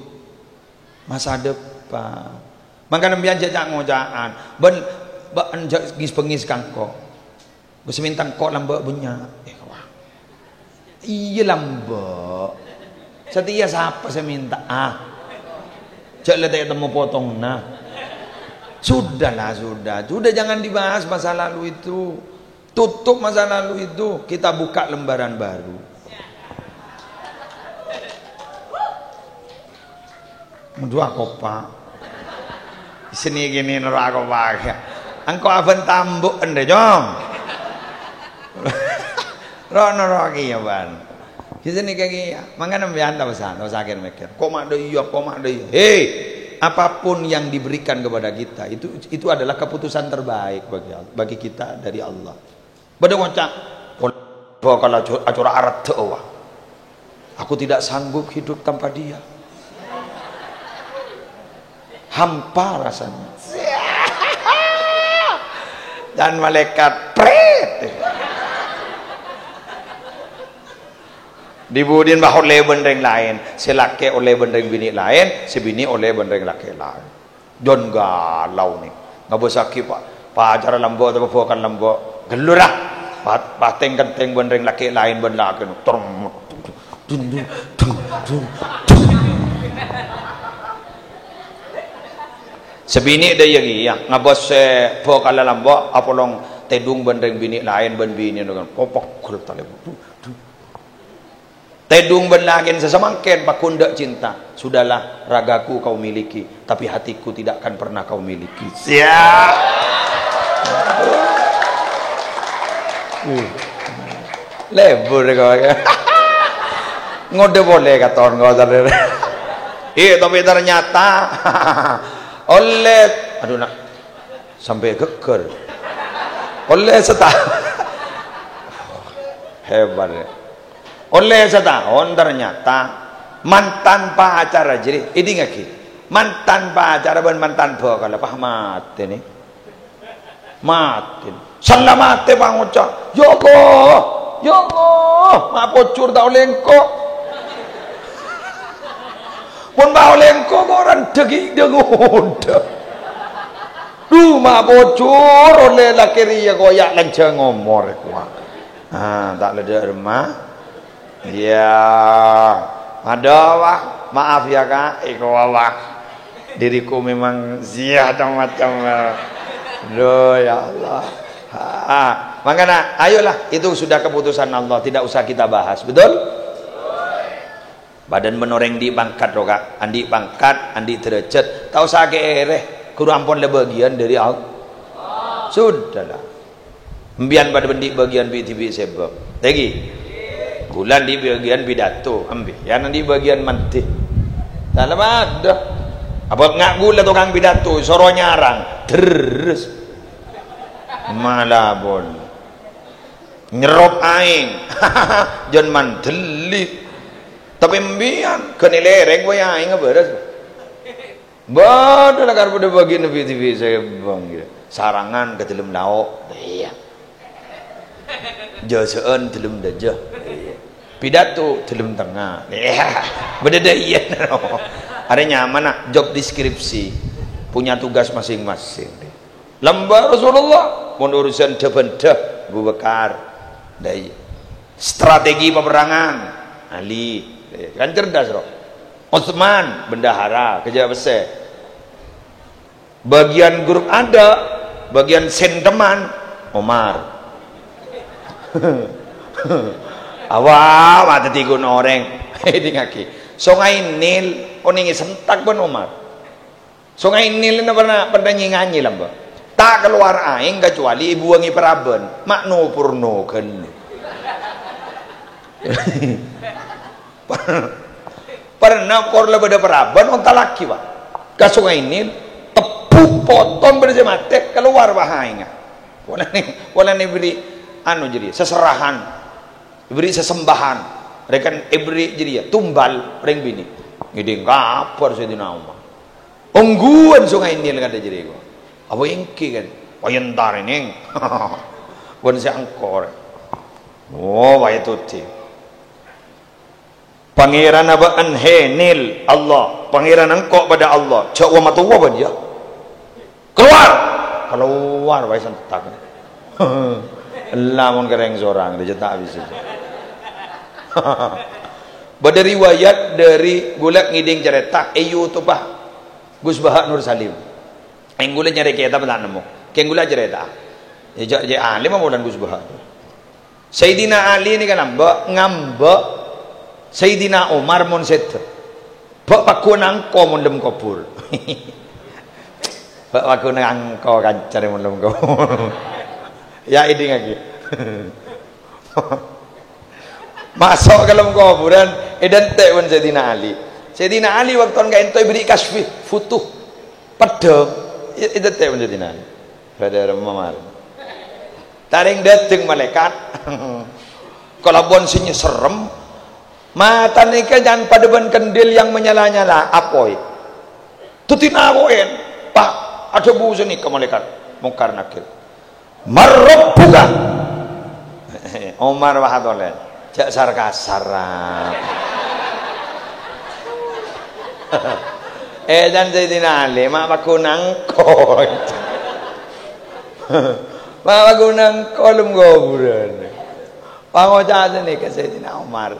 masa depan. Mangkana empèyan jâ' ca'-ngoca'an, bân, bân jâ' ngis-pengis ka engko'. Engko' sè mènta engko' lambâ' bânnya'. Eh, wah. Iyâ lambâ'. Satèya sapa sè mènta? Ah. Jhâ' la ta' ètemmo potongna. Sudahlah, sudah. Sudah, jangan dibahas masa lalu itu. Tutup masa lalu itu. Kita buka lembaran baru. Madhu akopa'. Sè nèkènè noro' akopa'. Engko' abân tambu' endhâ, Cong. Ro-, noro' kèya, bân. Sè nèkènè kèya. Mangkana sampèyan ta' osa, ta' osa kèr-mèkkèr. Kok ma' dâ' iyâ, kok ma' dâ' iyâ. He, apapun yang diberikan kepada kita, itu, itu adalah keputusan terbaik bagi, bagi kita dari Allah. Bâdâ ngoca', "Pol-, bhâkal aco-, acora' areddhâ, wah. Aku tidak sanggup hidup tanpa dia. Hampa rasanya." Dan malaikat, pret. Di-budina bâ ollè bân rèng laèn, sè lakè' ollè bân rèng binè' laèn, sè binè' ollè bân rèng lakè' laèn. Jân galau nè. Ngabâssaghi pa-, pacarra lambâ' otabâ bhâkal lambâ'. Ghâllu ra. Pa-, patèng-kentèng bân rèng lakè' laèn bân lakèna. Trem. Dun, dun, dun, dun, dun. Sè binè' dâ' iyâ kèya, ngabâs sè bhâkalla lambâ', apolong tèdung bân rèng binè' laèn bân binèna kan. Popok ghâl talè. Dun, dun. Tèdung bân lakèna sè samangkèn, pagghun dâ' cinta. Sudahlah, ragaku kau miliki, tapi hatiku tidak akan pernah kau miliki. Siap. Lebur kok. Ngodâ polè katon kok. Iya, tapi ternyata ollè, aduh, nak. Sampè' ghâggâr. Ollè seta-, hebat, ya. Ollè sataon, ternyata mantan pacarra jârèya, èdingngaghi, mantan pacarra bân mantan bhâkalla pas matè, nè. Matè. Sella matè pangoca', "Ya Allah, ya Allah, ma' pojhur ta' ollè engko'." Mon ma' ollè engko' kok randhâ ghi' dâ-ngodâ. Dhu, ma' pojhur ollè lakè rèya koya' lanjhâng omor, kowa. Ah, ta' ledda' remma. Iyâ. Madâ, wah. Maaf ya, Kak. Iko, wah. Diriku memang ziyah macam-macam. Loh, ya Allah. Ah, makanya, ayolah, itu sudah keputusan Allah, tidak usah kita bahas. Betul? Padâna bân orèng andi' pangkat, ro, Kak. Andi' pangkat, andi' dârâjhât. Ta' osa kèra. Ghuru ampon la bâgiyân dâri Allah. Sudahlah. Empèyan padâ andi' bâgiyân bi-, dhibi' sèbâ. Lagi. Ghulâ andi' bâgiyân pidato. Empèyan andi' bâgiyân mandhi. Ta' la padâ. Apa nga' ghulâ tokang pidato, soro nyarang. Terros. Malabon. Nyerrop aèng. Jân mandhelli. Tapè empèyan, ghânè lèrèng, wah, aèng bârâs. Bâdâ la karep padâ bâgiyân bi-, dhibi' sèbâ, gitu. Sarangan ka dâlem lao'. Iyâ. Jâsa'an dâlem dâjâ. Iyâ. Pidato dâlem tengnga. Iyâ. Bâdâ dâ' iyâ. Arèya nyaman, nak, job deskripsi. Punya tugas masing-masing. Lambâ' Rasulullah, mon urusan dhâ-bhândhâ, Abu Bakar. Dâi. Strategi paperrangan, Ali. Kan cerdas, ro. Utsman, bendahara, kejâ' pèssè. Bâgiyân grup ada, bâgiyân sentimen, Omar. Awak, matè tigun orèng. Èdingngaghi. Sungai Nil, onèngè sentak bân Omar. Sungai Nil ini pernah, pernah nyi-, nganyè lambâ'. Ta' kalowar aèng kacuali èbuwângè parabân. Ma' no-porno ghâllu. Pernah kor la bâdâ parabân, ontallaghi, Pak. Ka Sungai Nil, tebbhu potong bâdâ sè matè, kalowar, Pak, aèngnga. Polana, polana èberri', anu, jârèya, seserahan. Èberri' sesembahan. Rèkan èberri' jârèya, tumbal, rèng binè'. Ngèdhing kabhâr Sayyidina Umar. Ongghuwân Sungai Nil kadhâ' jârèya, kok. Apa èngghi, kan? Wah, entar, Nèng. Bân sè engko'. Oh, wah, ètodhi. Pangèranna bâ'ân, he, Nil, Allah. Pangèranna engko' padâ Allah. Jhâ' wa-, matowa bân, yâ. Kalowar! Kalowar, wah, sentak. Ella mon kerrèng sorang, dhâjâ ta' bisa. Bâdâ riwayat dâri ghulâ ngèdhing carèta è YouTube, ah, Gus Baha Nur Salim. Èng ghulâ nyarè kètab ta' nemmo. Kèng ghulâ carèta. Yâ, jâ', jâ' alim apa bulân Gus Baha. Sayyidina Ali nèka lambâ', ngambâ' Sayyidina Umar mon sèdhâ. Bâ' paggun engko' mon lem kobhur. Bâ' paggun engko' kancana mon lem kobhur. Ya, èdingngaghi. Maso' ka lem kobhurân, èdântè' bân Sayyidina Ali. Sayyidina Ali bâkto ka'ènto èberri' kasyfi, futuh. Peddhâng, è-, èdântè' bân Sayyidina Ali. Padâ remma marè. Tarèng dâteng malaèkat. Kalabân sè nyaserrem. Matana nèka jân padâ bân kendil yang menyala-nyala, apoy. Dhâddhi nako'è, Pak, adhâbu sanèka malaèkat Mungkar Nakir. "Man rabbuka?" Omar wah atolè. Jâ' sar-kasar, Rab. Eh, jân Sayyidina Ali, ma' paggun engko'. Ma' paggun engko' lem kobhurân. Pangoca' sanèka Sayyidina Omar.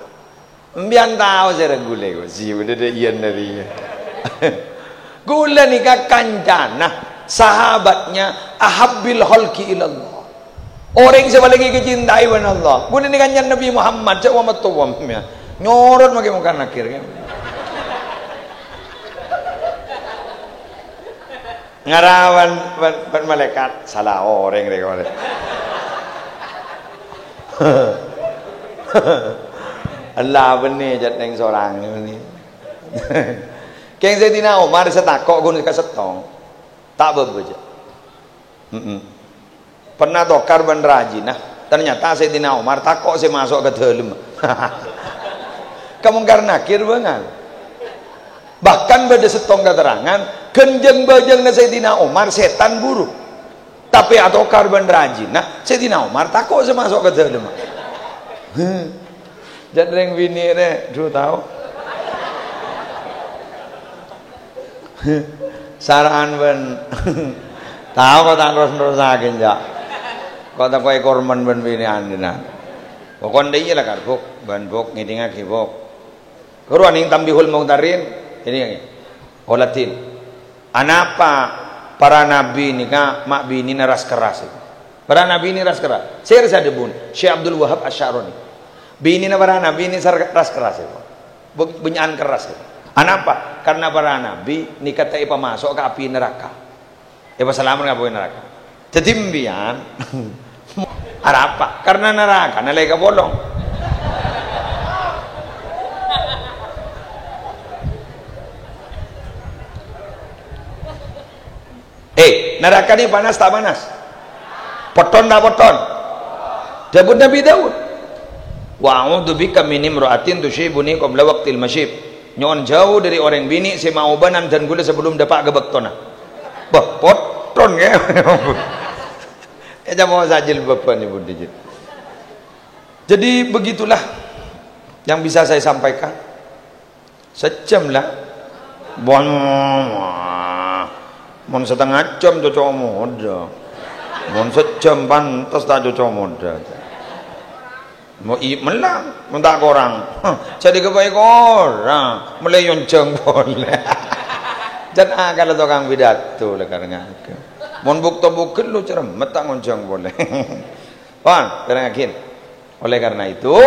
Empèyan tao sè ra ghulâ, kok. Si, bâdâ dâ' iyân dâri. Ghulâ nèka kancana, sahabatnya ahabbil khalqi ilallah. Orèng sè palèng èkacintai bân Allah. Ghulâ nèka kancana Nabi Muhammad, jâ' wa mattowa, ya. Nyorot makè Mungkar Nakir, kan. Ngara bân, bân, bân malaèkat, sala orèng rè, kok. Ella bânnè, jâ' neng sorang bânnè. Kèng Sayyidina Omar sè tako' ghun ka sèttong. Ta' bâbâ, jâ'. Mm-mm. Pernah tokar bân rajina. Ternyata Sayyidina Omar tako' sè maso' ka dâlem. Ka Mungkar Nakir bângal. Bahkan bâdâ sèttong katerrangan, ghân jâng-bâjângnga Sayyidina Omar sètan buru. Tapè atokar bân rajina, Sayyidina Omar tako' sè maso' ka dâlem. Jâ' rèng binè' rè, du tao. Sara'an bân tao kok ta' terros-nerrossaghi, jâ'. Kok tako' èkorman bân binè'an, dina. Pokon dâ' iyâ la, Kar, Buk. Bân Buk, ngèdingngaghi, Buk. Ghuru anèng Tanbihul Mughtarrin, ngèdingngaghi. Oladin. Anapa para nabi nèka ma' binèna ras-kerras? Para nabi nè ras-kerras. Sèra sè adhâbuna Syekh Abdul Wahab Asy-Sya'rani. Binèna para nabi nè sar-, ras-kerras, Bu-, bânnya'an kerras. Anapa? Karena para nabi nèka ta' èpamaso' ka api naraka. Èpasalamet ka api naraka. Dhâddhi, empèyan arapa? Karena narakana la èkapolong. Eh, naraka nè panas ta' panas? Potton ta' potton? Dhâbuna Nabi Daud, "Wa a'udzu bika min imra'atin tusyibuni qabla waqtil masyib." Nyo'on jâu dâri orèng binè' sè maobânan dân ghulâ sabellunna dâpa' ka bâktona. Bâh, potton, ya. Eh, camo sajil bâbân ibu dijit. Jadi, begitulah yang bisa saya sampaikan. Sajjhâm, la. Bon, mon satengnga jhâm cocok modâ. Mon sajjhâm pantes ta' cocok modâ. Mo i-, mella, mon ta' korang. Hah, jadi kepaè korang. Mella èyonjhâng polè. Jân akalla tokang pidato la karengngaghi. Mon bukto bugel lo cermet ta' ngonjhâng polè. Pon, karengngaghi. Oleh karena itu,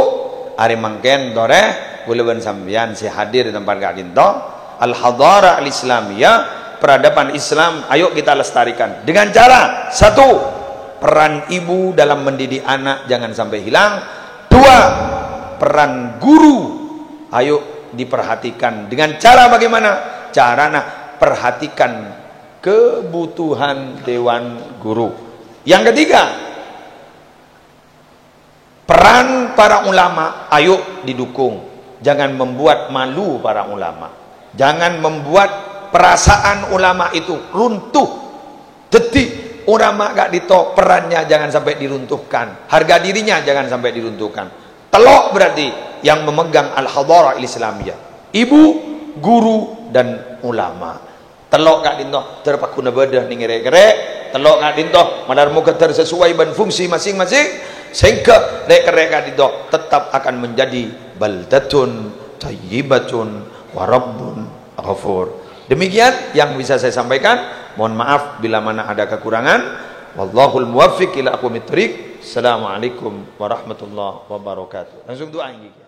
arè mangkèn torè, ghulâ bân sampèyan sè hadir è tempat ka'dinto, al-hadarah al-islamiyah, peradaban Islam, ayo kita lestarikan. Dengan cara, satu, peran ibu dalam mendidik anak jangan sampai hilang. Dua, peran guru, ayo diperhatikan. Dengan cara bagaimana? Carana perhatikan kebutuhan dewan guru. Yang ketiga, peran para ulama, ayo didukung. Jangan membuat malu para ulama. Jangan membuat perasaan ulama itu runtuh. Dhâddhi, ulama ka'dinto perannya jangan sampai diruntuhkan. Harga dirinya jangan sampai diruntuhkan. Tello' berarti yang memegang al-hadarah al-islamiyah. Ibu, guru, dan ulama. Tello' ka'dinto, dhâr pagghun bâdâ neng rè'-kerrè'. Tello' ka'dinto, malar moghâ dhâr sesuai bân fungsi masing-masing. Sehingga rek-rek ka'dinto tetap akan menjadi baldatun thayyibatun wa rabbun ghafur. Demikian yang bisa saya sampaikan. Mohon maaf bila mana ada kekurangan. Wallahul muwaffiq ila aqwamit thoriq. Assalamualaikum warahmatullahi wabarakatuh. Langsung doa ini.